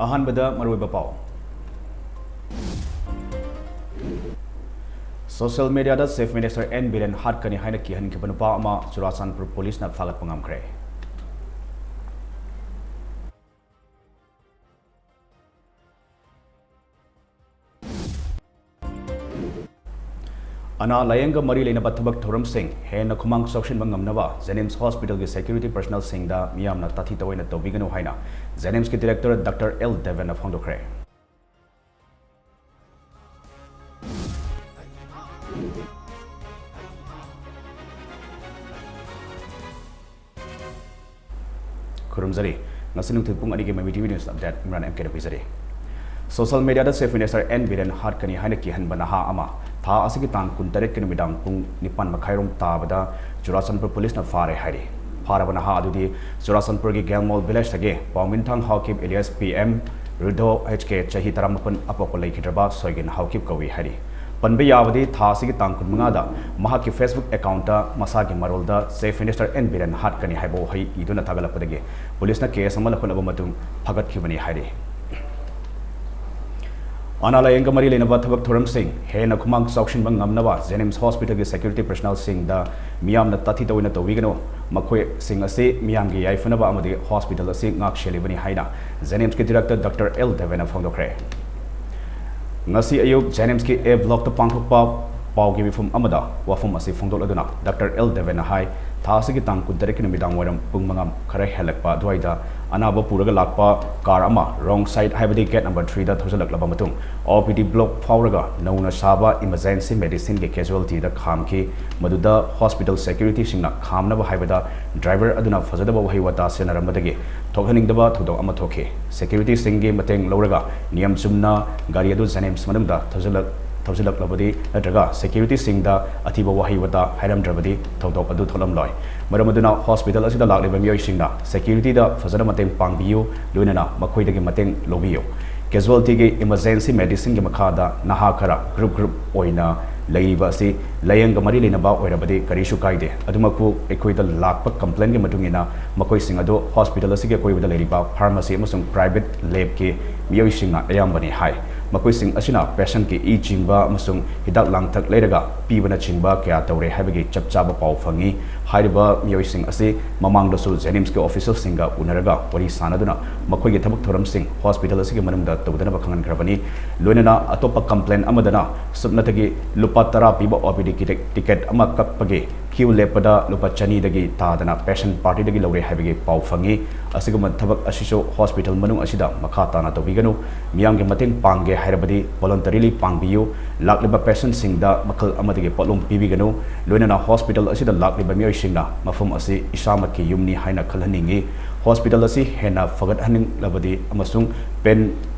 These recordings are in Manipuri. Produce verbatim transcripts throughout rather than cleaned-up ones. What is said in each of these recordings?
ꯑꯍꯥꯟꯕꯗ ꯃꯔꯨꯑꯣꯏꯕ ꯄꯥꯎ꯫ ꯁꯣꯁꯤꯌꯦꯜ ꯃꯤꯗꯤꯌꯥꯗ ꯆꯤꯐ ꯃꯤꯅꯤꯁꯇꯔ ꯑꯦꯟ ꯕꯤꯔꯦꯟ ꯍꯥꯠꯀꯅꯤ ꯍꯥꯏꯅ ꯀꯤꯍꯟꯈꯤꯕ ꯅꯨꯄꯥ ꯑꯃ ꯆꯨꯔꯥꯆꯥꯟꯄꯨꯔ ꯄꯨꯂꯤꯁꯅ ꯐꯥꯒꯠꯄ ꯉꯝꯈ꯭ꯔꯦ꯫ ꯑꯅꯥ ꯂꯥꯌꯦꯡꯒ ꯃꯔꯤ ꯂꯩꯅꯕ ꯊꯕꯛ ꯊꯧꯔꯝꯁꯤꯡ ꯍꯦꯟꯅ ꯈꯨꯃꯥꯡ ꯆꯥꯎꯁꯤꯟꯕ ꯉꯝꯅꯕ ꯖꯦꯅꯤꯝꯁ ꯍꯣꯁꯄꯤꯇꯥꯜꯒꯤ ꯁꯦꯀ꯭ꯌꯨꯔꯤꯇꯤ ꯄꯔꯁꯅꯦꯜꯁꯤꯡꯗ ꯃꯤꯌꯥꯝꯅ ꯇꯥꯊꯤ ꯇꯧꯑꯣꯏꯅ ꯇꯧꯕꯤꯒꯅꯨ ꯍꯥꯏꯅ ꯖꯦꯅꯤꯝꯁꯀꯤ ꯗꯤꯔꯦꯛꯇꯔ ꯗꯥꯛꯇꯔ ꯑꯦꯜ ꯗꯦꯕꯟꯅ ꯐꯣꯡꯗꯣꯛꯈ꯭ꯔꯦ꯫ ꯈꯨꯔꯨꯝꯖꯔꯤ꯫ ꯉꯁꯤ ꯅꯨꯡꯊꯤꯜ ꯄꯨꯡ ꯑꯅꯤꯒꯤ ꯃꯃꯤ TV news update Imran M ꯀꯦꯅ ꯄꯤꯖꯔꯤ꯫ ꯁꯣꯁꯤꯌꯦꯜ ꯃꯤꯗꯤꯌꯥꯗ ꯆꯤꯐ ꯃꯤꯅꯤꯁꯇꯔ ꯑꯦꯟ ꯕꯤꯔꯦꯟ ꯍꯥꯠꯀꯅꯤ ꯍꯥꯏꯅ ꯀꯤꯍꯟꯕ ꯅꯍꯥ ꯑꯃ ꯊꯥ ꯑꯁꯤꯒꯤ ꯇꯥꯡ ꯀꯨꯟꯇꯔꯦꯠꯀꯤ ꯅꯨꯃꯤꯗꯥꯡ ꯄꯨꯡ ꯅꯤꯄꯥꯟ ꯃꯈꯥꯏꯔꯣꯝ ꯇꯥꯕꯗ ꯆꯨꯔꯥꯆꯥꯟꯄꯨꯔ ꯄꯨꯂꯤꯁꯅ ꯐꯥꯔꯦ ꯍꯥꯏꯔꯤ꯫ ꯐꯥꯔꯕ ꯅꯍꯥ ꯑꯗꯨꯗꯤ ꯆꯨꯔꯥꯆꯥꯟꯄꯨꯔꯒꯤ ꯒꯦꯜꯃꯣꯜ ꯚꯤꯂꯦꯖꯇꯒꯤ ꯄꯥꯎꯃꯤꯟꯊꯥꯡ ꯍꯥꯎꯀꯤꯞ ꯑꯦꯂꯤꯌꯥꯁ ꯄꯤ ꯑꯦꯝ, ꯔꯨꯗꯣ ꯑꯩꯆ ꯀꯦ, ꯆꯍꯤ ꯇꯔꯥꯃꯥꯄꯟ, ꯑꯄꯣꯛꯄ ꯂꯩꯈꯤꯗ꯭ꯔꯕ ꯁꯣꯏꯒꯤꯟ ꯍꯥꯎꯀꯤꯞ ꯀꯧꯏ ꯍꯥꯏꯔꯤ꯫ ꯄꯟꯕ ꯌꯥꯕꯗꯤ ꯊꯥ ꯑꯁꯤꯒꯤ ꯇꯥꯡ ꯀꯨꯟꯃꯉꯥꯗ ꯃꯍꯥꯛꯀꯤ Facebook ꯑꯦꯀꯥꯎꯟꯠꯇ ꯃꯁꯥꯒꯤ ꯃꯔꯣꯜꯗ ꯆꯤꯐ ꯃꯤꯅꯤꯁꯇꯔ ꯑꯦꯟ ꯕꯤꯔꯦꯟ ꯍꯥꯠꯀꯅꯤ ꯍꯥꯏꯕ ꯋꯥꯍꯩ ꯏꯗꯨꯅ ꯊꯥꯒꯠꯂꯛꯄꯗꯒꯤ ꯄꯨꯂꯤꯁꯅ ꯀꯦꯁ ꯑꯃ ꯂꯧꯈꯠꯂꯕ ꯃꯇꯨꯡ ꯐꯒꯠꯈꯤꯕꯅꯤ ꯍꯥꯏꯔꯤ꯫ ꯑꯅꯥ ꯂꯥꯌꯦꯡꯒ ꯃꯔꯤ ꯂꯩꯅꯕ ꯊꯕꯛ ꯊꯧꯔꯝꯁꯤꯡ ꯍꯦꯟꯅ ꯈꯨꯃꯥꯡ ꯆꯥꯎꯁꯤꯟꯕ ꯉꯝꯅꯕ ꯖꯦꯅꯤꯝꯁ ꯍꯣꯁꯄꯤꯇꯥꯜꯒꯤ ꯁꯦꯀ꯭ꯌꯨꯔꯤꯇꯤ ꯄꯔꯁꯅꯦꯜꯁꯤꯡꯗ ꯃꯤꯌꯥꯝꯅ ꯇꯥꯊꯤ ꯇꯧꯑꯣꯏꯅ ꯇꯧꯕꯤꯒꯅꯨ꯫ ꯃꯈꯣꯏꯁꯤꯡ ꯑꯁꯤ ꯃꯤꯌꯥꯝꯒꯤ ꯌꯥꯏꯐꯅꯕ ꯑꯃꯗꯤ ꯍꯣꯁꯄꯤꯇꯥꯜ ꯑꯁꯤ ꯉꯥꯛ ꯁꯦꯜꯂꯤꯕꯅꯤ ꯍꯥꯏꯅ ꯖꯦꯅꯤꯝꯁꯀꯤ ꯗꯤꯔꯦꯛꯇꯔ ꯗꯥꯛꯇꯔ ꯑꯦꯜ ꯗꯦꯕꯟꯅ ꯐꯣꯡꯗꯣꯛꯈ꯭ꯔꯦ꯫ ꯉꯁꯤ ꯑꯌꯨꯛ ꯖꯦꯅꯤꯝꯁꯀꯤ ꯑꯦ ꯕ꯭ꯂꯣꯛꯇ ꯄꯥꯡꯊꯣꯛꯄ ꯄꯥꯎꯒꯤ ꯃꯤꯐꯝ ꯑꯃꯗ ꯋꯥꯐꯝ ꯑꯁꯤ ꯐꯣꯡꯗꯣꯛꯂꯗꯨꯅ ꯗꯥꯛꯇꯔ ꯑꯦꯜ ꯗꯦꯕꯟꯅ ꯍꯥꯏ, ꯊꯥ ꯑꯁꯤꯒꯤ ꯇꯥꯡ ꯀꯨꯟꯇꯔꯦꯠꯀꯤ ꯅꯨꯃꯤꯗꯥꯡ ꯋꯥꯏꯔꯝ ꯄꯨꯡ ꯃꯉꯥ ꯈꯔ ꯍꯦꯜꯂꯛꯄ ꯑꯗꯨꯋꯥꯏꯗ ꯑꯅꯥꯕ ꯄꯨꯔꯒ ꯂꯥꯛꯄ ꯀꯥꯔ ꯑꯃ ꯔꯣꯡ ꯁꯥꯏꯗ, ꯍꯥꯏꯕꯗꯤ ꯒꯦꯠ ꯅꯝꯕꯔ ꯊ꯭ꯔꯤꯗ ꯊꯧꯖꯤꯜꯂꯛꯂꯕ ꯃꯇꯨꯡ, ꯑꯣ ꯄꯤ ꯗꯤ ꯕ꯭ꯂꯣꯛ ꯐꯥꯎꯔꯒ ꯅꯧꯅ ꯁꯥꯕ ꯏꯃꯔꯖꯦꯟꯁꯤ ꯃꯦꯗꯤꯁꯤꯟꯒꯤ ꯀꯦꯖꯨꯋꯦꯜꯇꯤꯗ ꯈꯥꯝꯈꯤ꯫ ꯃꯗꯨꯗ ꯍꯣꯁꯄꯤꯇꯥꯜ ꯁꯦꯀ꯭ꯌꯨꯔꯤꯇꯤꯁꯤꯡꯅ ꯈꯥꯝꯅꯕ ꯍꯥꯏꯕꯗ ꯗ꯭ꯔꯥꯏꯚꯔ ꯑꯗꯨꯅ ꯐꯖꯗꯕ ꯋꯥꯍꯩ ꯋꯥꯇꯥ ꯁꯤꯖꯤꯟꯅꯔꯝꯕꯗꯒꯤ ꯊꯣꯛꯍꯟꯅꯤꯡꯗꯕ ꯊꯧꯗꯣꯛ ꯑꯃ ꯊꯣꯛꯈꯤ꯫ ꯁꯦꯀ꯭ꯌꯨꯔꯤꯇꯤꯁꯤꯡꯒꯤ ꯃꯇꯦꯡ ꯂꯧꯔꯒ ꯅꯤꯌꯝ ꯆꯨꯝꯅ ꯒꯥꯔꯤ ꯑꯗꯨ ꯖꯦꯅꯤꯝꯁ ꯃꯅꯨꯡꯗ ꯊꯧꯖꯤꯜꯂꯛ-, ꯊꯧꯖꯤꯜꯂꯛꯂꯕꯗꯤ ꯅꯠꯇ꯭ꯔꯒ ꯁꯦꯀ꯭ꯌꯨꯔꯤꯇꯤꯁꯤꯡꯗ ꯑꯊꯤꯕ ꯋꯥꯍꯩ ꯋꯥꯇꯥ ꯍꯥꯏꯔꯝꯗ꯭ꯔꯕꯗꯤ ꯊꯧꯗꯣꯛ ꯑꯗꯨ ꯊꯣꯛꯂꯝꯂꯣꯏ꯫ ꯃꯔꯝ ꯑꯗꯨꯅ ꯍꯣꯁꯄꯤꯇꯥꯜ ꯑꯁꯤꯗ ꯂꯥꯛꯂꯤꯕ ꯃꯤꯑꯣꯏꯁꯤꯡꯅ ꯁꯦꯀ꯭ꯌꯨꯔꯤꯇꯤꯗ ꯐꯖꯅ ꯃꯇꯦꯡ ꯄꯥꯡꯕꯤꯌꯨ, ꯂꯣꯏꯅꯅ ꯃꯈꯣꯏꯗꯒꯤ ꯃꯇꯦꯡ ꯂꯧꯕꯤꯌꯨ꯫ ꯀꯦꯖꯨꯋꯦꯜꯇꯤꯒꯤ ꯏꯃꯔꯖꯦꯟꯁꯤ ꯃꯦꯗꯤꯁꯤꯟꯒꯤ ꯃꯈꯥꯗ ꯅꯍꯥ ꯈꯔ ꯒ꯭ꯔꯨꯞ ꯒ꯭ꯔꯨꯞ ꯑꯣꯏꯅ ꯂꯩꯔꯤꯕ ꯑꯁꯤ ꯂꯥꯏꯌꯦꯡꯒ ꯃꯔꯤ ꯂꯩꯅꯕ ꯑꯣꯏꯔꯕꯗꯤ ꯀꯔꯤꯁꯨ ꯀꯥꯏꯗꯦ꯫ ꯑꯗꯨꯃꯛꯄꯨ ꯑꯩꯈꯣꯏꯗ ꯂꯥꯛꯄ ꯀꯝꯄ꯭ꯂꯦꯟꯒꯤ ꯃꯇꯨꯡ ꯏꯟꯅ ꯃꯈꯣꯏꯁꯤꯡ ꯑꯗꯨ ꯍꯣꯁꯄꯤꯇꯥꯜ ꯑꯁꯤꯒꯤ ꯑꯀꯣꯏꯕꯗ ꯂꯩꯔꯤꯕ ꯐꯥꯔꯃꯥꯁꯤ ꯑꯃꯁꯨꯡ ꯄ꯭ꯔꯥꯏꯚꯦꯠ ꯂꯦꯕꯀꯤ ꯃꯤꯑꯣꯏꯁꯤꯡꯅ ꯑꯌꯥꯝꯕꯅꯤ ꯍꯥꯏ꯫ ꯃꯈꯣꯏꯁꯤꯡ ꯑꯁꯤꯅ ꯄꯦꯁꯦꯟꯠꯀꯤ ꯏ ꯆꯤꯡꯕ ꯑꯃꯁꯨꯡ ꯍꯤꯗꯥꯛ ꯂꯥꯡꯊꯛ ꯂꯩꯔꯒ ꯄꯤꯕꯅꯆꯤꯡꯕ ꯀꯌꯥ ꯇꯧꯔꯦ ꯍꯥꯏꯕꯒꯤ ꯆꯞ ꯆꯥꯕ ꯄꯥꯎ ꯐꯪꯏ꯫ ꯍꯥꯏꯔꯤꯕ ꯃꯤꯑꯣꯏꯁꯤꯡ ꯑꯁꯤ ꯃꯃꯥꯡꯗꯁꯨ ꯖꯦꯅꯤꯝꯁꯀꯤ ꯑꯣꯐꯤꯁꯤꯌꯦꯜꯁꯤꯡꯒ ꯎꯅꯔꯒ ꯋꯥꯔꯤ ꯁꯥꯟꯅꯗꯨꯅ ꯃꯈꯣꯏꯒꯤ ꯊꯕꯛ ꯊꯧꯔꯝꯁꯤꯡ ꯍꯣꯁꯄꯤꯇꯥꯜ ꯑꯁꯤꯒꯤ ꯃꯅꯨꯡꯗ ꯇꯧꯗꯅꯕ ꯈꯪꯍꯟꯈ꯭ꯔꯕꯅꯤ꯫ ꯂꯣꯏꯅꯅ ꯑꯇꯣꯞꯄ ꯀꯝꯄ꯭ꯂꯦꯟ ꯑꯃꯗꯅ ꯁꯨꯞꯅꯇꯒꯤ ꯂꯨꯄꯥ ꯇꯔꯥ ꯄꯤꯕ ꯑꯣ ꯄꯤ ꯗꯤ ꯇꯤꯀꯦꯠ ꯑꯃ ꯀꯛꯄꯒꯤ ꯀ꯭ꯌꯨ ꯂꯦꯞꯄꯗ ꯂꯨꯄꯥ ꯆꯅꯤꯗꯒꯤ ꯇꯥꯗꯅ ꯄꯦꯁꯦꯟꯠ ꯄꯥꯔꯇꯤꯗꯒꯤ ꯂꯧꯔꯦ ꯍꯥꯏꯕꯒꯤ ꯄꯥꯎ ꯐꯪꯏ꯫ ꯑꯁꯤꯒꯨꯝꯕ ꯊꯕꯛ ꯑꯁꯤꯁꯨ ꯍꯣꯁꯄꯤꯇꯥꯜ ꯃꯅꯨꯡ ꯑꯁꯤꯗ ꯃꯈꯥ ꯇꯥꯅ ꯇꯧꯕꯤꯒꯅꯨ꯫ ꯃꯤꯌꯥꯝꯒꯤ ꯃꯇꯦꯡ ꯄꯥꯡꯒꯦ ꯍꯥꯏꯔꯕꯗꯤ ꯚꯣꯂꯨꯟꯇꯔꯤꯂꯤ ꯄꯥꯡꯕꯤꯌꯨ꯫ ꯂꯥꯛꯂꯤꯕ ꯄꯦꯁꯦꯟꯠꯁꯤꯡꯗ ꯃꯈꯜ ꯑꯃꯗꯒꯤ ꯄꯣꯠꯂꯨꯝ ꯄꯤꯕꯤꯒꯅꯨ꯫ ꯂꯣꯏꯅꯅ ꯍꯣꯁꯄꯤꯇꯥꯜ ꯑꯁꯤꯗ ꯂꯥꯛꯂꯤꯕ ꯃꯤꯑꯣꯏꯁꯤꯡꯅ ꯃꯐꯝ ꯑꯁꯤ ꯏꯁꯥꯃꯛꯀꯤ ꯌꯨꯝꯅꯤ ꯍꯥꯏꯅ ꯈꯜꯍꯟꯅꯤꯡꯏ꯫ ꯍꯣꯁꯄꯤꯇꯥꯜ ꯑꯁꯤ ꯍꯦꯟꯅ ꯐꯒꯠꯍꯟꯅꯤꯡꯂꯕꯗꯤ ꯑꯃꯁꯨꯡ ꯄꯦꯟ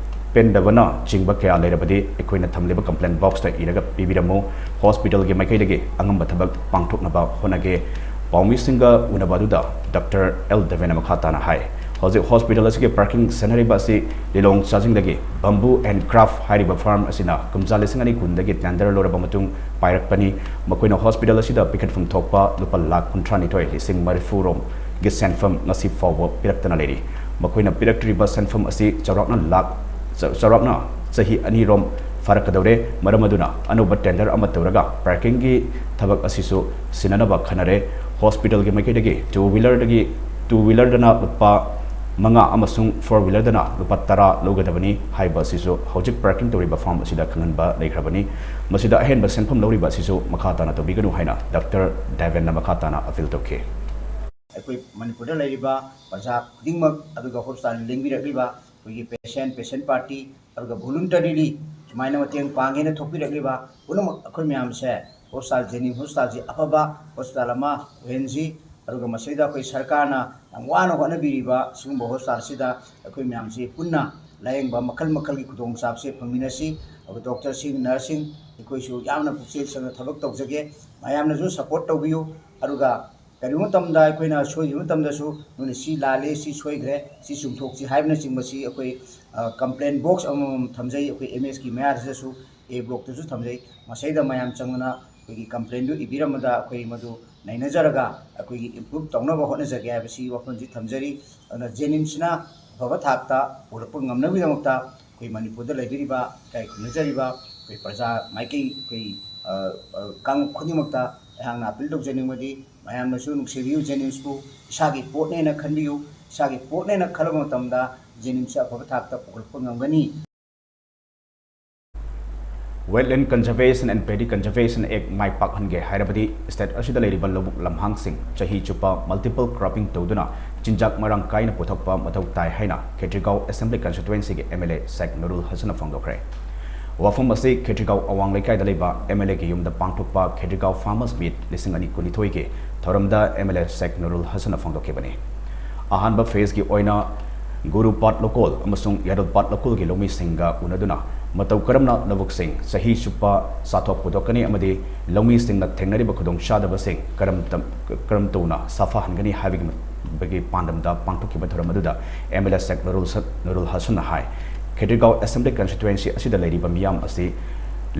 ꯄꯦꯟꯗꯕꯅ ꯆꯤꯡꯕ ꯀꯌꯥ ꯂꯩꯔꯕꯗꯤ ꯑꯩꯈꯣꯏꯅ ꯊꯝꯂꯤꯕ ꯀꯝꯄ꯭ꯂꯦꯟ ꯕꯣꯛꯁꯇ ꯏꯔꯒ ꯄꯤꯕꯤꯔꯝꯃꯨ꯫ ꯍꯣꯁꯄꯤꯇꯥꯜꯒꯤ ꯃꯥꯏꯀꯩꯗꯒꯤ ꯑꯉꯝꯕ ꯊꯕꯛ ꯄꯥꯡꯊꯣꯛꯅꯕ ꯍꯣꯠꯅꯒꯦ꯫ ꯄꯥꯎꯃꯤꯁꯤꯡꯒ ꯎꯅꯕ ꯑꯗꯨꯗ ꯗꯥꯛꯇꯔ ꯑꯦꯜ ꯗꯦꯕꯦꯟꯅ ꯃꯈꯥ ꯇꯥꯅ ꯍꯥꯏ, ꯍꯧꯖꯤꯛ ꯍꯣꯁꯄꯤꯇꯥꯜ ꯑꯁꯤꯒꯤ ꯄꯥꯔꯀꯤꯡ ꯁꯦꯟꯅꯔꯤꯕ ꯑꯁꯤ ꯂꯤꯂꯣꯡ ꯆꯥꯖꯤꯡꯗꯒꯤ ꯕꯝꯕꯨ ꯑꯦꯟ ꯀ꯭ꯔꯥꯐ ꯍꯥꯏꯔꯤꯕ ꯐꯥꯔꯝ ꯑꯁꯤꯅ ꯀꯨꯝꯖꯥ ꯂꯤꯁꯤꯡ ꯑꯅꯤ ꯀꯨꯟꯗꯒꯤ ꯇꯦꯟꯗꯔ ꯂꯧꯔꯕ ꯃꯇꯨꯡ ꯄꯥꯏꯔꯛꯄꯅꯤ꯫ ꯃꯈꯣꯏꯅ ꯍꯣꯁꯄꯤꯇꯥꯜ ꯑꯁꯤꯗ ꯄꯤꯈꯠꯐꯝ ꯊꯣꯛꯄ ꯂꯨꯄꯥ ꯂꯥꯈ ꯀꯨꯟꯊ꯭ꯔꯥ ꯅꯤꯊꯣꯏ ꯂꯤꯁꯤꯡ ꯃꯔꯤꯐꯨ ꯔꯣꯝꯒꯤ ꯁꯦꯟꯐꯝ ꯉꯁꯤ ꯐꯥꯎꯕ ꯄꯤꯔꯛꯇꯅ ꯂꯩꯔꯤ꯫ ꯃꯈꯣꯏꯅ ꯄꯤꯔꯛꯇ꯭ꯔꯤꯕ ꯁꯦꯟꯐꯝ ꯑꯁꯤ ꯆꯥꯎꯔꯥꯛꯅ ꯂꯥꯈ, ꯆ-, ꯆꯥꯎꯔꯥꯛꯅ ꯆꯍꯤ ꯑꯅꯤꯔꯣꯝ ꯐꯥꯔꯛꯀꯗꯧꯔꯦ꯫ ꯃꯔꯝ ꯑꯗꯨꯅ ꯑꯅꯧꯕ ꯇꯦꯟꯗꯔ ꯑꯃ ꯇꯧꯔꯒ ꯄꯥꯔꯀꯤꯡꯒꯤ ꯊꯕꯛ ꯑꯁꯤꯁꯨ ꯁꯤꯟꯅꯅꯕ ꯈꯟꯅꯔꯦ꯫ ꯍꯣꯁꯄꯤꯇꯥꯜꯒꯤ ꯃꯥꯏꯀꯩꯗꯒꯤ ꯇꯨ ꯋꯤꯂꯔꯗꯒꯤ, ꯇꯨ ꯋꯤꯂꯔꯗꯅ ꯂꯨꯄꯥ ꯃꯉꯥ ꯑꯃꯁꯨꯡ ꯐꯣꯔ ꯋꯤꯂꯔꯗꯅ ꯂꯨꯄꯥ ꯇꯔꯥ ꯂꯧꯒꯗꯕꯅꯤ ꯍꯥꯏꯕ ꯑꯁꯤꯁꯨ ꯍꯧꯖꯤꯛ ꯄꯥꯔꯀꯤꯡ ꯇꯧꯔꯤꯕ ꯐꯥꯔꯝ ꯑꯁꯤꯗ ꯈꯪꯍꯟꯕ ꯂꯩꯈ꯭ꯔꯕꯅꯤ꯫ ꯃꯁꯤꯗ ꯑꯍꯦꯟꯕ ꯁꯦꯟꯐꯝ ꯂꯧꯔꯤꯕ ꯑꯁꯤꯁꯨ ꯃꯈꯥ ꯇꯥꯅ ꯇꯧꯕꯤꯒꯅꯨ ꯍꯥꯏꯅ ꯗꯥꯛꯇꯔ ꯗꯦꯕꯦꯟꯅ ꯃꯈꯥ ꯇꯥꯅ ꯑꯄꯤꯜ ꯇꯧꯈꯤ꯫ ꯑꯩꯈꯣꯏ ꯃꯅꯤꯄꯨꯔꯗ ꯂꯩꯔꯤꯕ ꯄ꯭ꯔꯖꯥ ꯈꯨꯗꯤꯡꯃꯛ, ꯑꯗꯨꯒ ꯍꯣꯁꯄꯤꯇꯥꯜꯅ ꯂꯦꯡꯕꯤꯔꯛꯂꯤꯕ ꯑꯩꯈꯣꯏꯒꯤ ꯄꯦꯁꯦꯟꯠ, ꯄꯦꯁꯦꯟꯠ ꯄꯥꯔꯇꯤ, ꯑꯗꯨꯒ ꯚꯣꯂꯨꯟꯇꯔꯤꯂꯤ ꯁꯨꯃꯥꯏꯅ ꯃꯇꯦꯡ ꯄꯥꯡꯒꯦꯅ ꯊꯣꯛꯄꯤꯔꯛꯂꯤꯕ ꯄꯨꯝꯅꯃꯛ ꯑꯩꯈꯣꯏ ꯃꯌꯥꯝꯁꯦ ꯍꯣꯁꯄꯤꯇꯥꯜ, ꯖꯦꯅꯤꯝꯁ ꯍꯣꯁꯄꯤꯇꯥꯜꯁꯤ ꯑꯐꯕ ꯍꯣꯁꯄꯤꯇꯥꯜ ꯑꯃ ꯑꯣꯏꯍꯟꯁꯤ꯫ ꯑꯗꯨꯒ ꯃꯁꯤꯗ ꯑꯩꯈꯣꯏ ꯁꯔꯀꯥꯔꯅ ꯌꯥꯝ ꯋꯥꯅ ꯍꯣꯠꯅꯕꯤꯔꯤꯕ ꯁꯤꯒꯨꯝꯕ ꯍꯣꯁꯄꯤꯇꯥꯜꯁꯤꯗ ꯑꯩꯈꯣꯏ ꯃꯌꯥꯝꯁꯤ ꯄꯨꯟꯅ ꯂꯥꯌꯦꯡꯕ ꯃꯈꯜ ꯃꯈꯜꯒꯤ ꯈꯨꯗꯣꯡꯆꯥꯕꯁꯦ ꯐꯪꯃꯤꯟꯅꯁꯤ꯫ ꯑꯗꯨꯒ ꯗꯣꯛꯇꯔꯁꯤꯡ, ꯅꯔꯁꯁꯤꯡ, ꯑꯩꯈꯣꯏꯁꯨ ꯌꯥꯝꯅ ꯄꯨꯛꯆꯦꯜ ꯁꯦꯡꯅ ꯊꯕꯛ ꯇꯧꯖꯒꯦ꯫ ꯃꯌꯥꯝꯅꯁꯨ ꯁꯄꯣꯔꯠ ꯇꯧꯕꯤꯌꯨ꯫ ꯑꯗꯨꯒ ꯀꯔꯤꯒꯨꯝꯕ ꯃꯇꯝꯗ ꯑꯩꯈꯣꯏꯅ ꯁꯣꯏꯈꯤꯕ ꯃꯇꯝꯗꯁꯨ ꯅꯣꯏꯅ ꯁꯤ ꯂꯥꯜꯂꯦ, ꯁꯤ ꯁꯣꯏꯈ꯭ꯔꯦ, ꯁꯤ ꯆꯨꯝꯊꯣꯛꯁꯤ ꯍꯥꯏꯕꯅꯆꯤꯡꯕꯁꯤ ꯑꯩꯈꯣꯏ, ꯑ, complaint box ꯑꯃꯃꯝ ꯊꯝꯖꯩ꯫ ꯑꯩꯈꯣꯏ M S ꯀꯤ ꯃꯌꯥꯁꯤꯗꯁꯨ, A block ꯇꯁꯨ ꯊꯝꯖꯩ꯫ ꯃꯁꯤꯗ ꯃꯌꯥꯝ ꯆꯪꯗꯨꯅ ꯑꯩꯈꯣꯏꯒꯤ complaint ꯗꯨ ꯏꯕꯤꯔꯝꯕꯗ ꯑꯩꯈꯣꯏ ꯃꯗꯨ ꯅꯩꯅꯖꯔꯒ ꯑꯩꯈꯣꯏꯒꯤ improve ꯇꯧꯅꯕ ꯍꯣꯠꯅꯖꯒꯦ ꯍꯥꯏꯕꯁꯤ ꯋꯥꯐꯝꯁꯤ ꯊꯝꯖꯔꯤ꯫ ꯑꯗꯨꯅ JNIMS ꯁꯤꯅ ꯑꯐꯕ ꯊꯥꯛꯇ ꯄꯨꯔꯛꯄ ꯉꯝꯅꯕꯒꯤꯗꯃꯛꯇ ꯑꯩꯈꯣꯏ ꯃꯅꯤꯄꯨꯔꯗ ꯂꯩꯕꯤꯔꯤꯕ ꯏꯀꯥꯏ ꯈꯨꯝꯅꯖꯔꯤꯕ ꯑꯩꯈꯣꯏ ꯄ꯭ꯔꯖꯥ ꯃꯥꯏꯀꯩ, ꯑꯩꯈꯣꯏ, ꯑ, ꯑ, ꯀꯥꯡꯂꯨꯞ ꯈꯨꯗꯤꯡꯃꯛꯇ ꯑꯩꯍꯥꯛꯅ appeal ꯇꯧꯖꯅꯤꯡꯕꯗꯤ ꯃꯌꯥꯝꯅꯁꯨ ꯅꯨꯡꯁꯤꯕꯤꯌꯨ JNIMS ꯄꯨ, ꯏꯁꯥꯒꯤ ꯄꯣꯠꯅꯦꯅ ꯈꯟꯕꯤꯌꯨ꯫ ꯏꯁꯥꯒꯤ ꯄꯣꯠꯅꯦꯅ ꯈꯜꯂꯕ ꯃꯇꯝꯗ JNIMS ꯁꯤ ꯑꯐꯕ ꯊꯥꯛꯇ ꯄꯨꯈꯠꯄ ꯉꯝꯒꯅꯤ꯫ Wetland Conservation and Paddy Conservation Act ꯃꯥꯏ ꯄꯥꯛꯍꯟꯒꯦ ꯍꯥꯏꯔꯕꯗꯤ state ꯑꯁꯤꯗ ꯂꯩꯔꯤꯕ ꯂꯧꯕꯨꯛ ꯂꯝꯍꯥꯡꯁꯤꯡ ꯆꯍꯤ ꯆꯨꯞꯄ multiple cropping ꯇꯧꯗꯨꯅ ꯆꯤꯟꯖꯥꯛ ꯃꯔꯥꯡ ꯀꯥꯏꯅ ꯄꯨꯊꯣꯛꯄ ꯃꯊꯧ ꯇꯥꯏ ꯍꯥꯏꯅ ꯈꯦꯇ꯭ꯔꯤꯒꯥꯎ Assembly Constituency ꯒꯤ MLA ꯁꯦꯛ ꯅꯨꯔꯨꯜ ꯍꯁꯟꯅ ꯐꯣꯡꯗꯣꯛꯈ꯭ꯔꯦ꯫ ꯋꯥꯐꯝ ꯑꯁꯤ ꯈꯦꯇ꯭ꯔꯤꯒꯥꯎ ꯑꯋꯥꯡ ꯂꯩꯀꯥꯏꯗ ꯂꯩꯕ MLA ꯒꯤ ꯌꯨꯝꯗ ꯄꯥꯡꯊꯣꯛꯄ ꯈꯦꯇ꯭ꯔꯤꯒꯥꯎ Farmers Meet ꯂꯤꯁꯤꯡ ꯑꯅꯤ ꯀꯨꯟꯅꯤꯊꯣꯏꯒꯤ ꯊꯧꯔꯝꯗ MLA ꯁꯦꯛ ꯅꯨꯔꯨꯜ ꯍꯁꯟꯅ ꯐꯣꯡꯗꯣꯛꯈꯤꯕꯅꯤ꯫ ꯑꯍꯥꯟꯕ phase ꯀꯤ ꯑꯣꯏꯅ ꯒꯨꯔꯨ ꯄꯥꯠ ꯂꯧꯀꯣꯜ ꯑꯃꯁꯨꯡ ꯌꯥꯗꯜ ꯄꯥꯠ ꯂꯧꯀꯣꯜꯒꯤ ꯂꯧꯃꯤꯁꯤꯡꯒ ꯎꯅꯗꯨꯅ ꯃꯇꯧ ꯀꯔꯝꯅ ꯂꯧꯕꯨꯛꯁꯤꯡ ꯆꯍꯤ ꯆꯨꯞꯄ ꯆꯥꯊꯣꯛ ꯄꯨꯊꯣꯛꯀꯅꯤ ꯑꯃꯗꯤ ꯂꯧꯃꯤꯁꯤꯡꯅ ꯊꯦꯡꯅꯔꯤꯕ ꯈꯨꯗꯣꯡꯆꯥꯗꯕꯁꯤꯡ ꯀꯔꯝ ꯇꯝ-, ꯀꯔꯝ ꯇꯧꯅ ꯁꯥꯐꯍꯟꯒꯅꯤ ꯍꯥꯏꯕꯒꯤ ꯃ-, ꯕꯒꯤ ꯄꯥꯟꯗꯝꯗ ꯄꯥꯡꯊꯣꯛꯈꯤꯕ ꯊꯧꯔꯝ ꯑꯗꯨꯗ MLA ꯁꯦꯛ ꯅꯨꯔꯨꯜ ꯁ-, ꯅꯨꯔꯨꯜ ꯍꯁꯟꯅ ꯍꯥꯏ, ꯈꯦꯇ꯭ꯔꯤꯒꯥꯎ Assembly Constituency ꯑꯁꯤꯗ ꯂꯩꯔꯤꯕ ꯃꯤꯌꯥꯝ ꯑꯁꯤ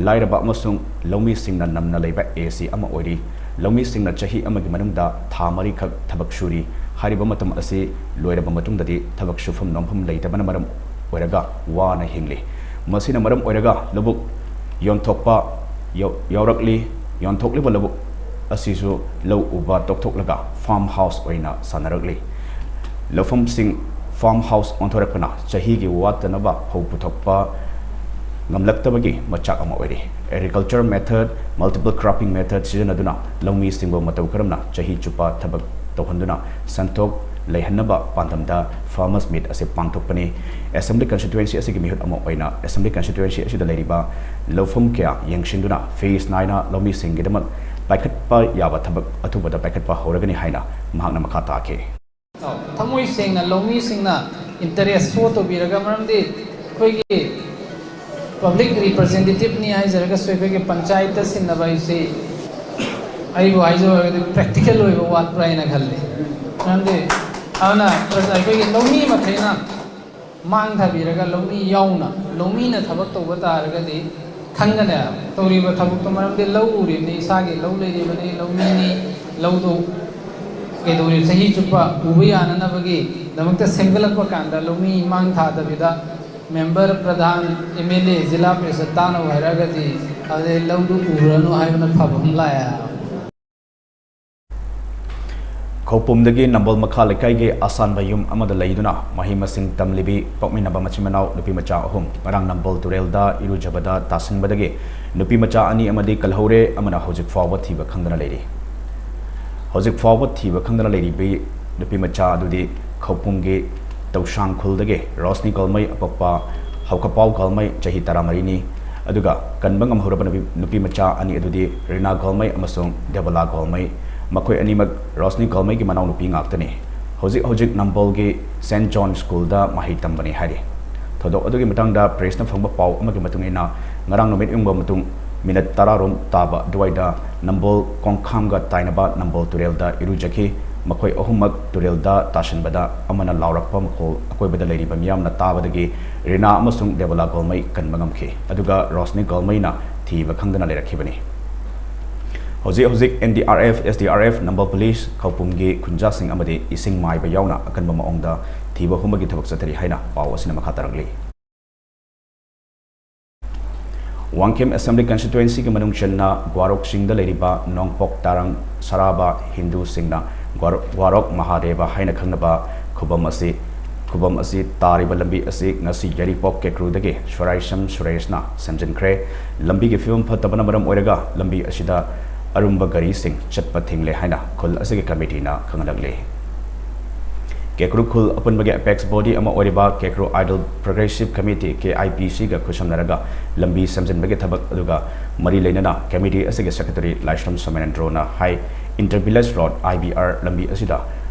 ꯂꯥꯏꯔꯕ ꯑꯃꯁꯨꯡ ꯂꯧꯃꯤꯁꯤꯡꯅ ꯅꯝꯅ ꯂꯩꯕ A C ꯑꯃ ꯑꯣꯏꯔꯤ꯫ ꯂꯧꯃꯤꯁꯤꯡꯅ ꯆꯍꯤ ꯑꯃꯒꯤ ꯃꯅꯨꯡꯗ ꯊꯥ ꯃꯔꯤꯈꯛ ꯊꯕꯛ ꯁꯨꯔꯤ꯫ ꯍꯥꯏꯔꯤꯕ ꯃꯇꯝ ꯑꯁꯤ ꯂꯣꯏꯔꯕ ꯃꯇꯨꯡꯗꯗꯤ ꯊꯕꯛ ꯁꯨꯐꯝ ꯅꯣꯝꯐꯝ ꯂꯩꯇꯕꯅ ꯃꯔꯝ ꯑꯣꯏꯔꯒ ꯋꯥꯅ ꯍꯤꯡꯂꯤ꯫ ꯃꯁꯤꯅ ꯃꯔꯝ ꯑꯣꯏꯔꯒ ꯂꯧꯕꯨꯛ ꯌꯣꯟꯊꯣꯛꯄ ꯌꯧ-, ꯌꯥꯎꯔꯛꯂꯤ꯫ ꯌꯣꯟꯊꯣꯛꯂꯤꯕ ꯂꯧꯕꯨꯛ ꯑꯁꯤꯁꯨ ꯂꯧ ꯎꯕ ꯇꯣꯛꯊꯣꯛꯂꯒ farm house ꯑꯣꯏꯅ ꯁꯥꯟꯅꯔꯛꯂꯤ꯫ ꯂꯧꯐꯝꯁꯤꯡ farm house ꯑꯣꯟꯊꯣꯔꯛꯄꯅ ꯆꯍꯤꯒꯤ ꯋꯥꯠꯇꯅꯕ ꯐꯧ ꯄꯨꯊꯣꯛꯄ ꯉꯝꯂꯛꯇꯕꯒꯤ ꯃꯆꯥꯛ ꯑꯃ ꯑꯣꯏꯔꯤ꯫ Agriculture method, multiple cropping method ꯁꯤꯖꯤꯟꯅꯗꯨꯅ ꯂꯧꯃꯤꯁꯤꯡꯕꯨ ꯃꯇꯧ ꯀꯔꯝꯅ ꯆꯍꯤ ꯆꯨꯞꯄ ꯊꯕꯛ ꯇꯧꯍꯟꯗꯨꯅ ꯁꯦꯟꯊꯣꯛ ꯂꯩꯍꯟꯅꯕ ꯄꯥꯟꯗꯝꯗ Farmers Meet ꯑꯁꯤ ꯄꯥꯡꯊꯣꯛꯄꯅꯤ꯫ Assembly Constituency ꯑꯁꯤꯒꯤ ꯃꯤꯍꯨꯠ ꯑꯃ ꯑꯣꯏꯅ Assembly Constituency ꯑꯁꯤꯗ ꯂꯩꯔꯤꯕ ꯂꯧꯐꯝ ꯀꯌꯥ ꯌꯦꯡꯁꯤꯟꯗꯨꯅ phase ꯅꯥꯏꯅ ꯂꯧꯃꯤꯁꯤꯡꯒꯤꯗꯃꯛ ꯄꯥꯏꯈꯠꯄ ꯌꯥꯕ ꯊꯕꯛ ꯑꯊꯨꯕꯗ ꯄꯥꯏꯈꯠꯄ ꯍꯧꯔꯒꯅꯤ ꯍꯥꯏꯅ ꯃꯍꯥꯛꯅ ꯃꯈꯥ ꯇꯥꯈꯤ꯫ ꯊꯃꯣꯏ ꯁꯦꯡꯅ ꯂꯧꯃꯤꯁꯤꯡꯅ interest show ꯇꯧꯕꯤꯔꯒ, ꯃꯔꯝꯗꯤ ꯑꯩꯈꯣꯏꯒꯤ public representative ꯅꯤ ꯍꯥꯏꯖꯔꯒꯁꯨ ꯑꯩꯈꯣꯏꯒꯤ ꯄꯟꯆꯥꯌꯠꯇ ꯁꯤꯟꯅꯕ ꯍꯥꯏꯁꯤ ꯑꯩꯕꯨ ꯍꯥꯏꯖꯧ ꯍꯥꯏꯔꯒꯗꯤ ꯄ꯭ꯔꯦꯛꯇꯤꯀꯦꯜ ꯑꯣꯏꯕ ꯋꯥꯠꯄ꯭ꯔꯥ ꯍꯥꯏꯅ ꯈꯜꯂꯤ꯫ ꯃꯔꯝꯗꯤ ꯑꯗꯨꯅ ꯑꯩꯈꯣꯏꯒꯤ ꯂꯧꯃꯤ ꯃꯈꯩꯅ ꯃꯥꯡ ꯊꯥꯕꯤꯔꯒ ꯂꯧꯃꯤ ꯌꯥꯎꯅ ꯂꯧꯃꯤꯅ ꯊꯕꯛ ꯇꯧꯕ ꯇꯥꯔꯒꯗꯤ ꯈꯪꯒꯅꯦꯕ ꯇꯧꯔꯤꯕ ꯊꯕꯛꯇꯣ꯫ ꯃꯔꯝꯗꯤ ꯂꯧ ꯎꯔꯤꯕꯅꯤ, ꯏꯁꯥꯒꯤ ꯂꯧ ꯂꯩꯔꯤꯕꯅꯤ, ꯂꯧꯃꯤꯅꯤ, ꯂꯧꯗꯨ ꯀꯩꯗꯧꯔꯤ ꯆꯍꯤ ꯆꯨꯞꯄ ꯎꯕ ꯌꯥꯅꯅꯕꯒꯤꯗꯃꯛꯇ ꯁꯦꯝꯒꯠꯂꯛꯄ ꯀꯥꯟꯗ ꯂꯧꯃꯤ ꯃꯥꯡ ꯊꯥꯗꯕꯤꯗ member, pradhan, M L A, Zila Parishad ꯇꯥꯅꯧ ꯍꯥꯏꯔꯒꯗꯤ ꯑꯗꯨꯗꯩ ꯂꯧꯗꯨ ꯎꯔꯅꯨ ꯍꯥꯏꯕꯅ ꯐꯕ ꯑꯃ ꯂꯥꯛꯑꯦ꯫ ꯈꯧꯄꯨꯝꯗꯒꯤ ꯅꯝꯕꯣꯜ ꯃꯈꯥ ꯂꯩꯀꯥꯏꯒꯤ ꯑꯁꯥꯟꯕ ꯌꯨꯝ ꯑꯃꯗ ꯂꯩꯗꯨꯅ ꯃꯍꯩ ꯃꯁꯤꯡ ꯇꯝꯂꯤꯕꯤ ꯄꯣꯛꯃꯤꯟꯅꯕ ꯃꯆꯤꯟ ꯃꯅꯥꯎ ꯅꯨꯄꯤ ꯃꯆꯥ ꯑꯍꯨꯝ ꯉꯔꯥꯡ ꯅꯝꯕꯣꯜ ꯇꯨꯔꯦꯜꯗ ꯏꯔꯨꯖꯕꯗ ꯇꯥꯁꯤꯟꯕꯗꯒꯤ ꯅꯨꯄꯤ ꯃꯆꯥ ꯑꯅꯤ ꯑꯃꯗꯤ ꯀꯜꯍꯧꯔꯦ, ꯑꯃꯅ ꯍꯧꯖꯤꯛ ꯐꯥꯎꯕ ꯊꯤꯕ ꯈꯪꯗꯅ ꯂꯩꯔꯤ꯫ ꯍꯧꯖꯤꯛ ꯐꯥꯎꯕ ꯊꯤꯕ ꯈꯪꯗꯅ ꯂꯩꯔꯤꯕꯤ ꯅꯨꯄꯤ ꯃꯆꯥ ꯑꯗꯨꯗꯤ ꯈꯧꯄꯨꯝꯒꯤ ꯇꯧꯁꯥꯡ ꯈꯨꯜꯗꯒꯤ ꯔꯣꯁꯅꯤ ꯒꯣꯜꯃꯩ, ꯑꯄꯣꯛꯄ ꯍꯧꯈꯄꯥꯎ ꯒꯣꯜꯃꯩ, ꯆꯍꯤ ꯇꯔꯥꯃꯔꯤꯅꯤ꯫ ꯑꯗꯨꯒ ꯀꯟꯕ ꯉꯝꯍꯧꯔꯕ ꯅꯨꯄꯤ, ꯅꯨꯄꯤ ꯃꯆꯥ ꯑꯅꯤ ꯑꯗꯨꯗꯤ ꯔꯤꯅꯥ ꯒꯣꯜꯃꯩ ꯑꯃꯁꯨꯡ ꯗꯦꯕꯣꯂꯥ ꯒꯣꯜꯃꯩ꯫ ꯃꯈꯣꯏ ꯑꯅꯤꯃꯛ ꯔꯣꯁꯅꯤ ꯒꯣꯜꯃꯩꯒꯤ ꯃꯅꯥꯎꯅꯨꯄꯤ ꯉꯥꯛꯇꯅꯤ꯫ ꯍꯧꯖꯤꯛ ꯍꯧꯖꯤꯛ ꯅꯝꯕꯣꯜꯒꯤ ꯁꯦꯟꯠ ꯖꯣꯟ ꯁ꯭ꯀꯨꯜꯗ ꯃꯍꯩ ꯇꯝꯕꯅꯤ ꯍꯥꯏꯔꯤ꯫ ꯊꯧꯗꯣꯛ ꯑꯗꯨꯒꯤ ꯃꯇꯥꯡꯗ ꯄ꯭ꯔꯦꯁꯅ ꯐꯪꯕ ꯄꯥꯎ ꯑꯃꯒꯤ ꯃꯇꯨꯡ ꯏꯟꯅ, ꯉꯔꯥꯡ ꯅꯨꯃꯤꯠ ꯌꯨꯡꯕ ꯃꯇꯨꯡ ꯃꯤꯅꯠ ꯇꯔꯥꯔꯣꯝ ꯇꯥꯕ ꯑꯗꯨꯋꯥꯏꯗ ꯅꯝꯕꯣꯜ ꯀꯣꯡꯈꯥꯝꯒ ꯇꯥꯏꯅꯕ ꯅꯝꯕꯣꯜ ꯇꯨꯔꯦꯜꯗ ꯏꯔꯨꯖꯈꯤ꯫ ꯃꯈꯣꯏ ꯑꯍꯨꯝꯃꯛ ꯇꯨꯔꯦꯜꯗ ꯇꯥꯁꯤꯟꯕꯗ ꯑꯃꯅ ꯂꯥꯎꯔꯛꯄ ꯃꯈꯣꯜ ꯑꯀꯣꯏꯕꯗ ꯂꯩꯔꯤꯕ ꯃꯤꯌꯥꯝꯅ ꯇꯥꯕꯗꯒꯤ ꯔꯤꯅꯥ ꯑꯃꯁꯨꯡ ꯗꯦꯕꯣꯂꯥ ꯒꯣꯜꯃꯩ ꯀꯟꯕ ꯉꯝꯈꯤ, ꯑꯗꯨꯒ ꯔꯣꯁꯅꯤ ꯒꯣꯜꯃꯩꯅ ꯊꯤꯕ ꯈꯪꯗꯅ ꯂꯩꯔꯛꯈꯤꯕꯅꯤ꯫ ꯍꯧꯖꯤꯛ ꯍꯧꯖꯤꯛ N D R F, S D R F, ꯅꯝꯕꯣꯜ ꯄꯨꯂꯤꯁ, ꯈꯧꯄꯨꯝꯒꯤ ꯈꯨꯟꯖꯥꯁꯤꯡ ꯑꯃꯗꯤ ꯏꯁꯤꯡ ꯃꯥꯏꯕ ꯌꯥꯎꯅ ꯑꯀꯟꯕ ꯃꯑꯣꯡꯗ ꯊꯤꯕ ꯍꯨꯝꯕꯒꯤ ꯊꯕꯛ ꯆꯠꯊꯔꯤ ꯍꯥꯏꯅ ꯄꯥꯎ ꯑꯁꯤꯅ ꯃꯈꯥ ꯇꯥꯔꯛꯂꯤ꯫ ꯋꯥꯡꯈꯦꯝ ꯑꯦꯁꯦꯝꯕ꯭ꯂꯤ ꯀꯟꯁꯇꯤꯇ꯭ꯋꯦꯟꯁꯤꯒꯤ ꯃꯅꯨꯡ ꯆꯟꯅ ꯒ꯭ꯋꯥꯔꯣꯛ ꯆꯤꯡꯗ ꯂꯩꯔꯤꯕ ꯅꯣꯡꯄꯣꯛ ꯇꯥꯔꯪ ꯁꯔꯥꯕ ꯍꯤꯟꯗꯨꯁꯤꯡꯅ ꯒ꯭ꯋꯥꯔꯣ-, ꯒ꯭ꯋꯥꯔꯣꯛ ꯃꯍꯥꯗꯦꯕ ꯍꯥꯏꯅ ꯈꯪꯅꯕ ꯈꯨꯕꯝ ꯑꯁꯤ, ꯈꯨꯕꯝ ꯑꯁꯤ ꯇꯥꯔꯤꯕ ꯂꯝꯕꯤ ꯑꯁꯤ ꯉꯁꯤ ꯌꯥꯏꯔꯤꯄꯣꯛ ꯀꯦꯀ꯭ꯔꯨꯗꯒꯤ ꯁꯣꯔꯥꯏꯁꯝ ꯁꯨꯔꯦꯁꯅ ꯁꯦꯝꯖꯤꯟꯈ꯭ꯔꯦ꯫ ꯂꯝꯕꯤꯒꯤ ꯐꯤꯕꯝ ꯐꯠꯇꯕꯅ ꯃꯔꯝ ꯑꯣꯏꯔꯒ ꯂꯝꯕꯤ ꯑꯁꯤꯗ ꯑꯔꯨꯝꯕ ꯒꯥꯔꯤꯁꯤꯡ ꯆꯠꯄ ꯊꯤꯡꯂꯦ ꯍꯥꯏꯅ ꯈꯨꯜ ꯑꯁꯤꯒꯤ ꯀꯃꯤꯇꯤꯅ ꯈꯪꯍꯜꯂꯛꯂꯤ꯫ ꯀꯦꯀ꯭ꯔꯨ ꯈꯨꯜ ꯑꯄꯨꯟꯕꯒꯤ ꯑꯦꯄꯦꯛꯁ ꯕꯣꯗꯤ ꯑꯃ ꯑꯣꯏꯔꯤꯕ ꯀꯦꯀ꯭ꯔꯨ ideal progressive committee, K I P ꯁꯤꯒ ꯈꯨꯠꯁꯝꯅꯔꯒ ꯂꯝꯕꯤ ꯁꯦꯝꯖꯤꯟꯕꯒꯤ ꯊꯕꯛ ꯑꯗꯨꯒ ꯃꯔꯤ ꯂꯩꯅꯅ ꯀꯃꯤꯇꯤ ꯑꯁꯤꯒꯤ ꯁꯦꯀ꯭ꯔꯦꯇꯔꯤ ꯂꯥꯏꯁ꯭ꯔꯝ ꯁꯣꯃꯦꯅꯦꯟꯗ꯭ꯔꯣꯅ ꯍꯥꯏ, ꯏꯟꯇꯔ ꯚꯤꯂꯦꯖ ꯔꯣꯗ, ꯑꯥꯏ ꯕꯤ ꯑꯥꯔ, ꯂꯝꯕꯤ ꯑꯁꯤꯗ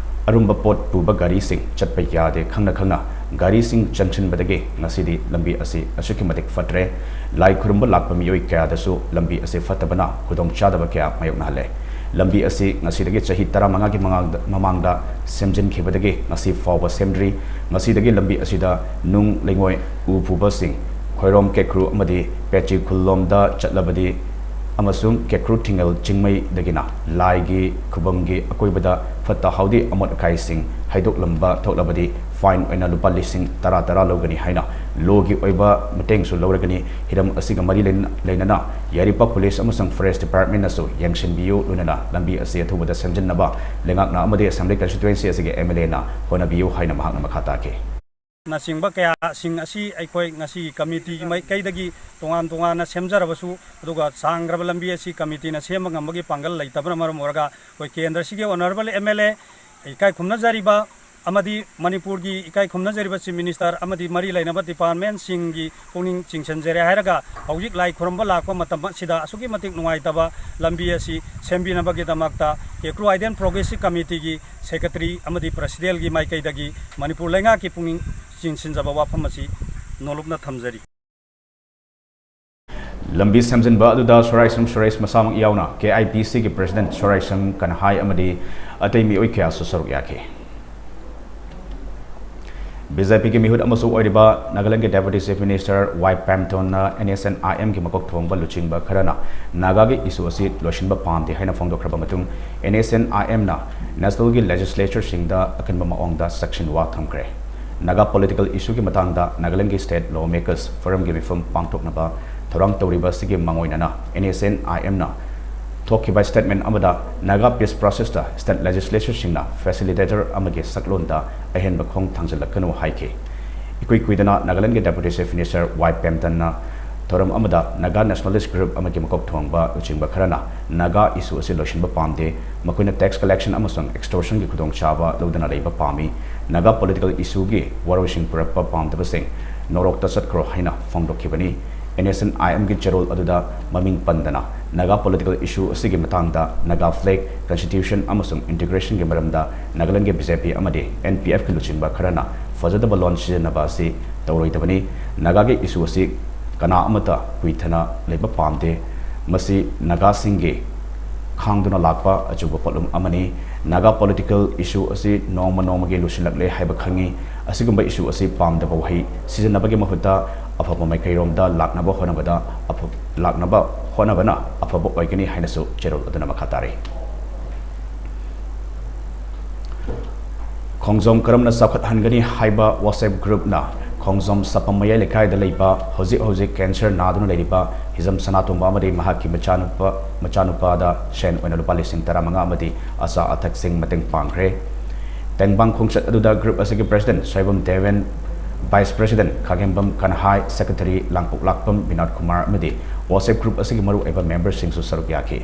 ꯑꯔꯨꯝꯕ ꯄꯣꯠ ꯄꯨꯕ ꯒꯥꯔꯤꯁꯤꯡ ꯆꯠꯄ ꯌꯥꯗꯦ ꯈꯪꯅ ꯈꯪꯅ ꯒꯥꯔꯤꯁꯤꯡ ꯆꯪꯁꯤꯟꯕꯗꯒꯤ ꯉꯁꯤꯗꯤ ꯂꯝꯕꯤ ꯑꯁꯤ ꯑꯁꯨꯛꯀꯤ ꯃꯇꯤꯛ ꯐꯠꯇ꯭ꯔꯦ꯫ ꯂꯥꯏ ꯈꯨꯔꯨꯝꯕ ꯂꯥꯛꯄ ꯃꯤꯑꯣꯏ ꯀꯌꯥꯗꯁꯨ ꯂꯝꯕꯤ ꯑꯁꯤ ꯐꯠꯇꯕꯅ ꯈꯨꯗꯣꯡꯆꯥꯗꯕ ꯀꯌꯥ ꯃꯥꯌꯣꯛꯅꯍꯜꯂꯦ꯫ ꯂꯝꯕꯤ ꯑꯁꯤ ꯉꯁꯤꯗꯒꯤ ꯆꯍꯤ ꯇꯔꯥꯃꯉꯥꯒꯤ ꯃꯉꯥꯡꯗ-, ꯃꯃꯥꯡꯗ ꯁꯦꯝꯖꯤꯟꯈꯤꯕꯗꯒꯤ ꯉꯁꯤ ꯐꯥꯎꯕ ꯁꯦꯝꯗ꯭ꯔꯤ꯫ ꯉꯁꯤꯗꯒꯤ ꯂꯝꯕꯤ ꯑꯁꯤꯗ ꯅꯨꯡ ꯂꯩꯉꯣꯏ, ꯎ ꯄꯨꯕꯁꯤꯡ, ꯈꯣꯏꯔꯣꯝ ꯀꯦꯈ꯭ꯔꯨ ꯑꯃꯗꯤ ꯄꯦꯆꯤ ꯈꯨꯜꯂꯣꯝꯗ ꯆꯠꯂꯕꯗꯤ ꯑꯃꯁꯨꯡ ꯀꯦꯈ꯭ꯔꯨ ꯊꯤꯡꯉꯦꯜ ꯆꯤꯡꯃꯩꯗꯒꯤꯅ ꯂꯥꯏꯒꯤ ꯈꯨꯕꯝꯒꯤ ꯑꯀꯣꯏꯕꯗ ꯐꯠꯇ ꯍꯥꯎꯗꯤ ꯑꯃꯣꯠ ꯑꯀꯥꯏꯁꯤꯡ ꯍꯩꯗꯣꯛꯂꯝꯕ ꯊꯣꯛꯂꯕꯗꯤ fine ꯑꯣꯏꯅ ꯂꯨꯄꯥ ꯂꯤꯁꯤꯡ ꯇꯔꯥ ꯇꯔꯥ ꯂꯧꯒꯅꯤ ꯍꯥꯏꯅ ꯂꯣꯒꯤ ꯑꯣꯏꯕ ꯃꯇꯦꯡꯁꯨ ꯂꯧꯔꯒꯅꯤ꯫ ꯍꯤꯔꯝ ꯑꯁꯤꯒ ꯃꯔꯤ ꯂꯩꯅ-, ꯂꯩꯅꯅ ꯌꯥꯏꯔꯤꯄꯣꯛ ꯄꯨꯂꯤꯁ ꯑꯃꯁꯨꯡ ꯐꯣꯔꯦꯁ ꯗꯤꯄꯥꯔꯠꯃꯦꯟꯅꯁꯨ ꯌꯦꯡꯁꯤꯟꯕꯤꯌꯨ, ꯂꯣꯏꯅꯅ ꯂꯝꯕꯤ ꯑꯁꯤ ꯑꯊꯨꯕꯗ ꯁꯦꯝꯖꯤꯟꯅꯕ ꯂꯩꯉꯥꯛꯅ ꯑꯃꯗꯤ ꯑꯦꯁꯦꯝꯕ꯭ꯂꯤ ꯀꯟꯁꯇꯤꯇ꯭ꯋꯦꯟꯁꯤ ꯑꯁꯤꯒꯤ ꯑꯦꯝ ꯑꯦꯜ ꯑꯦꯅ ꯍꯣꯠꯅꯕꯤꯌꯨ ꯍꯥꯏꯅ ꯃꯍꯥꯛꯅ ꯃꯈꯥ ꯇꯥꯈꯤ꯫ ꯅꯆꯤꯡꯕ ꯀꯌꯥꯁꯤꯡ ꯑꯁꯤ ꯑꯩꯈꯣꯏ ꯉꯁꯤ ꯀꯃꯤꯇꯤꯒꯤ ꯃꯥꯏꯀꯩꯗꯒꯤ ꯇꯣꯉꯥꯟ ꯇꯣꯉꯥꯟꯅ ꯁꯦꯝꯖꯔꯕꯁꯨ, ꯑꯗꯨꯒ ꯁꯥꯡꯈ꯭ꯔꯕ ꯂꯝꯕꯤ ꯑꯁꯤ ꯀꯃꯤꯇꯤꯅ ꯁꯦꯝꯕ ꯉꯝꯕꯒꯤ ꯄꯥꯡꯒꯜ ꯂꯩꯇꯕꯅ ꯃꯔꯝ ꯑꯣꯏꯔꯒ ꯑꯩꯈꯣꯏ ꯀꯦꯟꯗ꯭ꯔꯁꯤꯒꯤ ꯑꯣꯅꯔꯦꯕꯜ ꯑꯦꯝ ꯑꯦꯜ ꯑꯦ ꯏꯀꯥꯏ ꯈꯨꯝꯅꯖꯔꯤꯕ ꯑꯃꯗꯤ ꯃꯅꯤꯄꯨꯔꯒꯤ ꯏꯀꯥꯏ ꯈꯨꯝꯅꯖꯔꯤꯕ ꯆꯤꯐ ꯃꯤꯅꯤꯁꯇꯔ ꯑꯃꯗꯤ ꯃꯔꯤ ꯂꯩꯅꯕ ꯗꯤꯄꯥꯔꯠꯃꯦꯟꯁꯤꯡꯒꯤ ꯄꯨꯛꯅꯤꯡ ꯆꯤꯡꯁꯤꯟꯖꯔꯦ ꯍꯥꯏꯔꯒ, ꯍꯧꯖꯤꯛ ꯂꯥꯏ ꯈꯨꯔꯨꯝꯕ ꯂꯥꯛꯄ ꯃꯇꯝ ꯑꯁꯤꯗ ꯑꯁꯨꯛꯀꯤ ꯃꯇꯤꯛ ꯅꯨꯡꯉꯥꯏꯇꯕ ꯂꯝꯕꯤ ꯑꯁꯤ ꯁꯦꯝꯕꯤꯅꯕꯒꯤꯗꯃꯛꯇ ꯀꯦꯀ꯭ꯔꯨ ꯍꯥꯏꯗꯦꯟ ꯄ꯭ꯔꯣꯒ꯭ꯔꯦꯁꯤꯞ ꯀꯃꯤꯇꯤꯒꯤ ꯁꯦꯀ꯭ꯔꯦꯇꯔꯤ ꯑꯃꯗꯤ ꯄ꯭ꯔꯁꯤꯗꯦꯟꯒꯤ ꯃꯥꯏꯀꯩꯗꯒꯤ ꯃꯅꯤꯄꯨꯔ ꯂꯩꯉꯥꯛꯀꯤ ꯄꯨꯛꯅꯤꯡ ꯆꯤꯡꯁꯤꯟꯖꯕ ꯋꯥꯐꯝ ꯑꯁꯤ ꯅꯣꯂꯨꯛꯅ ꯊꯝꯖꯔꯤ꯫ ꯂꯝꯕꯤ ꯁꯦꯝꯖꯤꯟꯕ ꯑꯗꯨꯗ ꯁꯣꯔꯥꯏꯁꯝ ꯁꯨꯔꯦꯁ ꯃꯁꯥꯃꯛ ꯌꯥꯎꯅ ꯀꯦ ꯑꯥꯏ ꯕꯤ ꯁꯤꯒꯤ ꯄ꯭ꯔꯁꯤꯗꯦꯟꯠ ꯁꯣꯔꯥꯏꯁꯝ ꯀꯟꯍꯥꯏ ꯑꯃꯗꯤ ꯑꯇꯩ ꯃꯤꯑꯣꯏ ꯀꯌꯥꯁꯨ ꯁꯔꯨꯛ ꯌꯥꯈꯤ꯫ ꯕꯤ ꯖꯦ ꯄꯤꯒꯤ ꯃꯤꯍꯨꯠ ꯑꯃꯁꯨ ꯑꯣꯏꯔꯤꯕ ꯅꯥꯒꯥꯂꯦꯟꯗꯒꯤ ꯗꯦꯄꯨꯇꯤ ꯆꯤꯐ ꯃꯤꯅꯤꯁꯇꯔ ꯋꯥꯏ ꯄꯦꯝꯇꯣꯟꯅ ꯑꯦꯟ ꯑꯦꯁ ꯑꯦꯟ ꯑꯥꯏ ꯑꯦꯝꯒꯤ ꯃꯀꯣꯛ ꯊꯣꯡꯕ ꯂꯨꯆꯤꯡꯕ ꯈꯔꯅ ꯅꯥꯒꯥꯒꯤ ꯏꯁꯨ ꯑꯁꯤ ꯂꯣꯏꯁꯤꯟꯕ ꯄꯥꯝꯗꯦ ꯍꯥꯏꯅ ꯐꯣꯡꯗꯣꯛꯈ꯭ꯔꯕ ꯃꯇꯨꯡ, ꯑꯦꯟ ꯑꯦꯁ ꯑꯦꯟ ꯑꯥꯏ ꯑꯦꯝꯅ ꯅꯦꯁꯅꯦꯜꯒꯤ ꯂꯦꯖꯤꯁꯂꯦꯆꯔꯁꯤꯡꯗ ꯑꯀꯟꯕ ꯃꯑꯣꯡꯗ ꯆꯦꯛꯁꯤꯟ ꯋꯥ ꯊꯝꯈ꯭ꯔꯦ꯫ ꯅꯥꯒꯥ ꯄꯣꯂꯤꯇꯤꯀꯦꯜ ꯏꯁꯨꯒꯤ ꯃꯇꯥꯡꯗ ꯅꯥꯒꯥꯂꯦꯟꯗꯒꯤ ꯁ꯭ꯇꯦꯠ ꯂꯣ ꯃꯦꯀꯔꯁ ꯐꯣꯔꯝꯒꯤ ꯃꯤꯐꯝ ꯄꯥꯡꯊꯣꯛꯅꯕ ꯊꯧꯔꯥꯡ ꯇꯧꯔꯤꯕ ꯑꯁꯤꯒꯤ ꯃꯥꯡꯑꯣꯏꯅꯅ ꯑꯦꯟ ꯑꯦꯁ ꯑꯦꯟ ꯑꯥꯏ ꯑꯦꯝꯅ ꯊꯣꯛꯈꯤꯕ ꯁ꯭ꯇꯦꯠꯃꯦꯟ ꯑꯃꯗ ꯅꯥꯒꯥ ꯄꯤꯁ ꯄ꯭ꯔꯣꯁꯦꯁꯇ ꯁ꯭ꯇꯦꯠ ꯂꯦꯖꯤꯁꯂꯦꯆꯔꯁꯤꯡꯅ ꯐꯦꯁꯤꯂꯤꯇꯦꯇꯔ ꯑꯃꯒꯤ ꯁꯛꯂꯣꯟꯗ ꯑꯍꯦꯟꯕ ꯈꯣꯡ ꯊꯥꯡꯖꯤꯜꯂꯛꯀꯅꯨ ꯍꯥꯏꯈꯤ꯫ ꯏꯀꯨꯏ ꯀꯨꯏꯗꯅ ꯅꯥꯒꯥꯂꯦꯟꯗꯒꯤ ꯗꯦꯄꯨꯇꯤ ꯆꯤꯐ ꯃꯤꯅꯤꯁꯇꯔ ꯋꯥꯏ ꯄꯦꯝꯇꯟꯅ ꯊꯧꯔꯝ ꯑꯃꯗ ꯅꯥꯒꯥ ꯅꯦꯁꯅꯦꯂꯤꯁ ꯒ꯭ꯔꯨꯞ ꯑꯃꯒꯤ ꯃꯀꯣꯛ ꯊꯣꯡꯕ ꯂꯨꯆꯤꯡꯕ ꯈꯔꯅ ꯅꯥꯒꯥ ꯏꯁꯨ ꯑꯁꯤ ꯂꯣꯏꯁꯤꯟꯕ ꯄꯥꯝꯗꯦ, ꯃꯈꯣꯏꯅ ꯇꯦꯛꯁ ꯀꯂꯦꯛꯁꯟ ꯑꯃꯁꯨꯡ ꯑꯦꯛꯁꯇꯣꯔꯁꯟꯒꯤ ꯈꯨꯗꯣꯡꯆꯥꯕ ꯂꯧꯗꯨꯅ ꯂꯩꯕ ꯄꯥꯝꯃꯤ, ꯅꯥꯒꯥ ꯄꯣꯂꯤꯇꯤꯀꯦꯜ ꯏꯁꯨꯒꯤ ꯋꯥꯔꯣꯏꯁꯤꯟ ꯄꯨꯔꯛꯄ ꯄꯥꯝꯗꯕꯁꯤꯡ ꯅꯣꯔꯣꯛꯇ ꯆꯠꯈ꯭ꯔꯣ ꯍꯥꯏꯅ ꯐꯣꯡꯗꯣꯛꯈꯤꯕꯅꯤ꯫ ꯑꯦꯟ ꯑꯦꯁ ꯑꯦꯟ ꯑꯥꯏ ꯑꯦꯝꯒꯤ ꯆꯦꯔꯣꯜ ꯑꯗꯨꯗ ꯃꯃꯤꯡ ꯄꯟꯗꯅ ꯅꯥꯒꯥ ꯄꯣꯂꯤꯇꯤꯀꯦꯜ ꯏꯁꯨ ꯑꯁꯤꯒꯤ ꯃꯇꯥꯡꯗ ꯅꯥꯒꯥ ꯐ꯭ꯂꯦꯒ, ꯀꯟꯁꯇꯤꯇ꯭ꯌꯨꯁꯟ ꯑꯃꯁꯨꯡ ꯏꯟꯇꯤꯒ꯭ꯔꯦꯁꯟꯒꯤ ꯃꯔꯝꯗ ꯅꯥꯒꯥꯂꯦꯟꯗꯒꯤ ꯕꯤ ꯖꯦ ꯄꯤ ꯑꯃꯗꯤ ꯑꯦꯟ ꯄꯤ ꯑꯦꯐꯀꯤ ꯂꯨꯆꯤꯡꯕ ꯈꯔꯅ ꯐꯖꯗꯕ ꯂꯣꯟ ꯁꯤꯖꯤꯟꯅꯕ ꯑꯁꯤ ꯇꯧꯔꯣꯏꯗꯕꯅꯤ꯫ ꯅꯥꯒꯥꯒꯤ ꯏꯁꯨ ꯑꯁꯤ ꯀꯅꯥ ꯑꯃꯠꯇ ꯀꯨꯏꯊꯅ ꯂꯩꯕ ꯄꯥꯝꯗꯦ꯫ ꯃꯁꯤ ꯅꯥꯒꯥꯁꯤꯡꯒꯤ ꯈꯥꯡꯗꯨꯅ ꯂꯥꯛꯄ ꯑꯆꯧꯕ ꯄꯣꯠꯂꯨꯝ ꯑꯃꯅꯤ꯫ ꯅꯥꯒꯥ ꯄꯣꯂꯤꯇꯤꯀꯦꯜ ꯏꯁꯨ ꯑꯁꯤ ꯅꯣꯡꯃ ꯅꯣꯡꯃꯒꯤ ꯂꯨꯁꯤꯜꯂꯛꯂꯦ ꯍꯥꯏꯕ ꯈꯪꯉꯤ꯫ ꯑꯁꯤꯒꯨꯝꯕ ꯏꯁꯨ ꯑꯁꯤ ꯄꯥꯝꯗꯕ ꯋꯥꯍꯩ ꯁꯤꯖꯤꯟꯅꯕꯒꯤ ꯃꯍꯨꯠꯇ ꯑꯐꯕ ꯃꯥꯏꯀꯩꯔꯣꯝꯗ ꯂꯥꯛꯅꯕ ꯍꯣꯠꯅꯕꯗ ꯑꯐ-, ꯂꯥꯛꯅꯕ ꯍꯣꯠꯅꯕꯅ ꯑꯐꯕ ꯑꯣꯏꯒꯅꯤ ꯍꯥꯏꯅꯁꯨ ꯆꯦꯔꯣꯜ ꯑꯗꯨꯅ ꯃꯈꯥ ꯇꯥꯔꯤ꯫ ꯈꯣꯡꯖꯣꯝ ꯀꯔꯝꯅ ꯆꯥꯎꯈꯠꯍꯟꯒꯅꯤ ꯍꯥꯏꯕ WhatsApp groupꯅ ꯈꯣꯡꯖꯣꯝ ꯁꯄꯝ ꯃꯌꯥꯏ ꯂꯩꯀꯥꯏꯗ ꯂꯩꯕ ꯍꯧꯖꯤꯛ ꯍꯧꯖꯤꯛ cancer ꯅꯥꯗꯨꯅ ꯂꯩꯔꯤꯕ ꯍꯤꯖꯝ ꯁꯅꯥꯇꯣꯝꯕ ꯑꯃꯗꯤ ꯃꯍꯥꯛꯀꯤ ꯃꯆꯥꯅꯨꯄꯥ, ꯃꯆꯥꯅꯨꯄꯥꯗ ꯁꯦꯟ ꯑꯣꯏꯅ ꯂꯨꯄꯥ ꯂꯤꯁꯤꯡ ꯇꯔꯥꯃꯉꯥ ꯑꯃꯗꯤ ꯑꯆꯥ ꯑꯊꯛꯁꯤꯡ ꯃꯇꯦꯡ ꯄꯥꯡꯈ꯭ꯔꯦ꯫ ꯇꯦꯡꯕꯥꯡ ꯈꯣꯡꯆꯠ ꯑꯗꯨꯗ group ꯑꯁꯤꯒꯤ president Soibam Deben, vice president ꯈꯥꯒꯦꯝꯕꯝ ꯀꯟꯍꯥꯏ, secretary ꯂꯥꯡꯄꯣꯛꯂꯥꯛꯄꯝ ꯕꯤꯅꯣꯗ ꯀꯨꯃꯥꯔ ꯑꯃꯗꯤ WhatsApp group ꯑꯁꯤꯒꯤ ꯃꯔꯨꯑꯣꯏꯕ memberꯁꯤꯡꯁꯨ ꯁꯔꯨꯛ ꯌꯥꯈꯤ꯫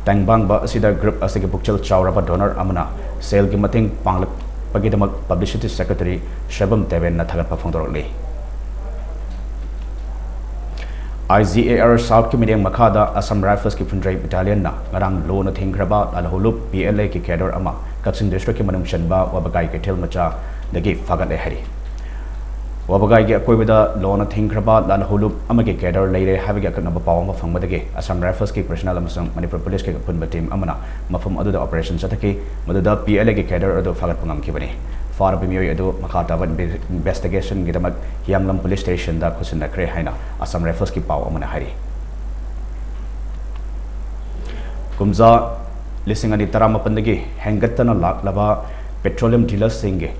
ꯇꯦꯡꯕꯥꯡꯕ ꯑꯁꯤꯗ group ꯑꯁꯤꯒꯤ ꯄꯨꯛꯆꯦꯜ ꯆꯥꯎꯔꯕ donor ꯑꯃꯅ ꯁꯦꯜꯒꯤ ꯃꯇꯦꯡ ꯄꯥꯡꯂꯛꯄꯒꯤꯗꯃꯛ publicity secretary ꯁꯣꯏꯕꯝ ꯗꯦꯕꯦꯟꯅ ꯊꯥꯒꯠꯄ ꯐꯣꯡꯗꯣꯔꯛꯂꯤ꯫ IGAR Southꯀꯤ ꯃꯤꯠꯌꯦꯡ ꯃꯈꯥꯗ Assam Riflesꯀꯤ ꯐꯨꯟꯗ꯭ꯔꯩ battalionꯅ ꯉꯔꯥꯡ ꯂꯣꯅ ꯊꯤꯡꯈ꯭ꯔꯕ ꯂꯥꯜꯍꯧꯂꯨꯞ PLAꯒꯤ cadre ꯑꯃ ꯀꯛꯆꯤꯡ districtꯀꯤ ꯃꯅꯨꯡ ꯆꯟꯕ ꯋꯥꯕꯒꯥꯏ ꯀꯩꯊꯦꯜ ꯃꯆꯥꯗꯒꯤ ꯐꯥꯒꯠꯂꯦ ꯍꯥꯏꯔꯤ꯫ ꯋꯥꯕꯒꯥꯏꯒꯤ ꯑꯀꯣꯏꯕꯗ ꯂꯣꯅ ꯊꯤꯡꯈ꯭ꯔꯕ ꯂꯥꯜꯍꯧꯂꯨꯞ ꯑꯃꯒꯤ cadre ꯂꯩꯔꯦ ꯍꯥꯏꯕꯒꯤ ꯑꯀꯛꯅꯕ ꯄꯥꯎ ꯑꯃ ꯐꯪꯕꯗꯒꯤ Assam Riflesꯀꯤ personnel ꯑꯃꯁꯨꯡ ꯃꯅꯤꯄꯨꯔ ꯄꯨꯂꯤꯁꯀꯤ ꯑꯄꯨꯟꯕ team ꯑꯃꯅ ꯃꯐꯝ ꯑꯗꯨꯗ operation ꯆꯠꯊꯈꯤ꯫ ꯃꯗꯨꯗ PLAꯒꯤ cadre ꯑꯗꯨ ꯐꯥꯒꯠꯄ ꯉꯝꯈꯤꯕꯅꯤ꯫ ꯐꯥꯔꯕ ꯃꯤꯑꯣꯏ ꯑꯗꯨ ꯃꯈꯥ ꯇꯥꯕ inve-, investigationꯒꯤꯗꯃꯛ ꯍꯤꯌꯥꯡꯂꯝ police stationꯗ ꯈꯨꯠꯁꯤꯟꯅꯈ꯭ꯔꯦ ꯍꯥꯏꯅ Assam Riflesꯀꯤ ꯄꯥꯎ ꯑꯃꯅ ꯍꯥꯏꯔꯤ꯫ ꯀꯨꯝꯖꯥ ꯂꯤꯁꯤꯡ ꯑꯅꯤ ꯇꯔꯥꯃꯥꯄꯟꯗꯒꯤ ꯍꯦꯟꯒꯠꯇꯅ ꯂꯥꯛꯂꯕ petroleum dealerꯁꯤꯡꯒꯤ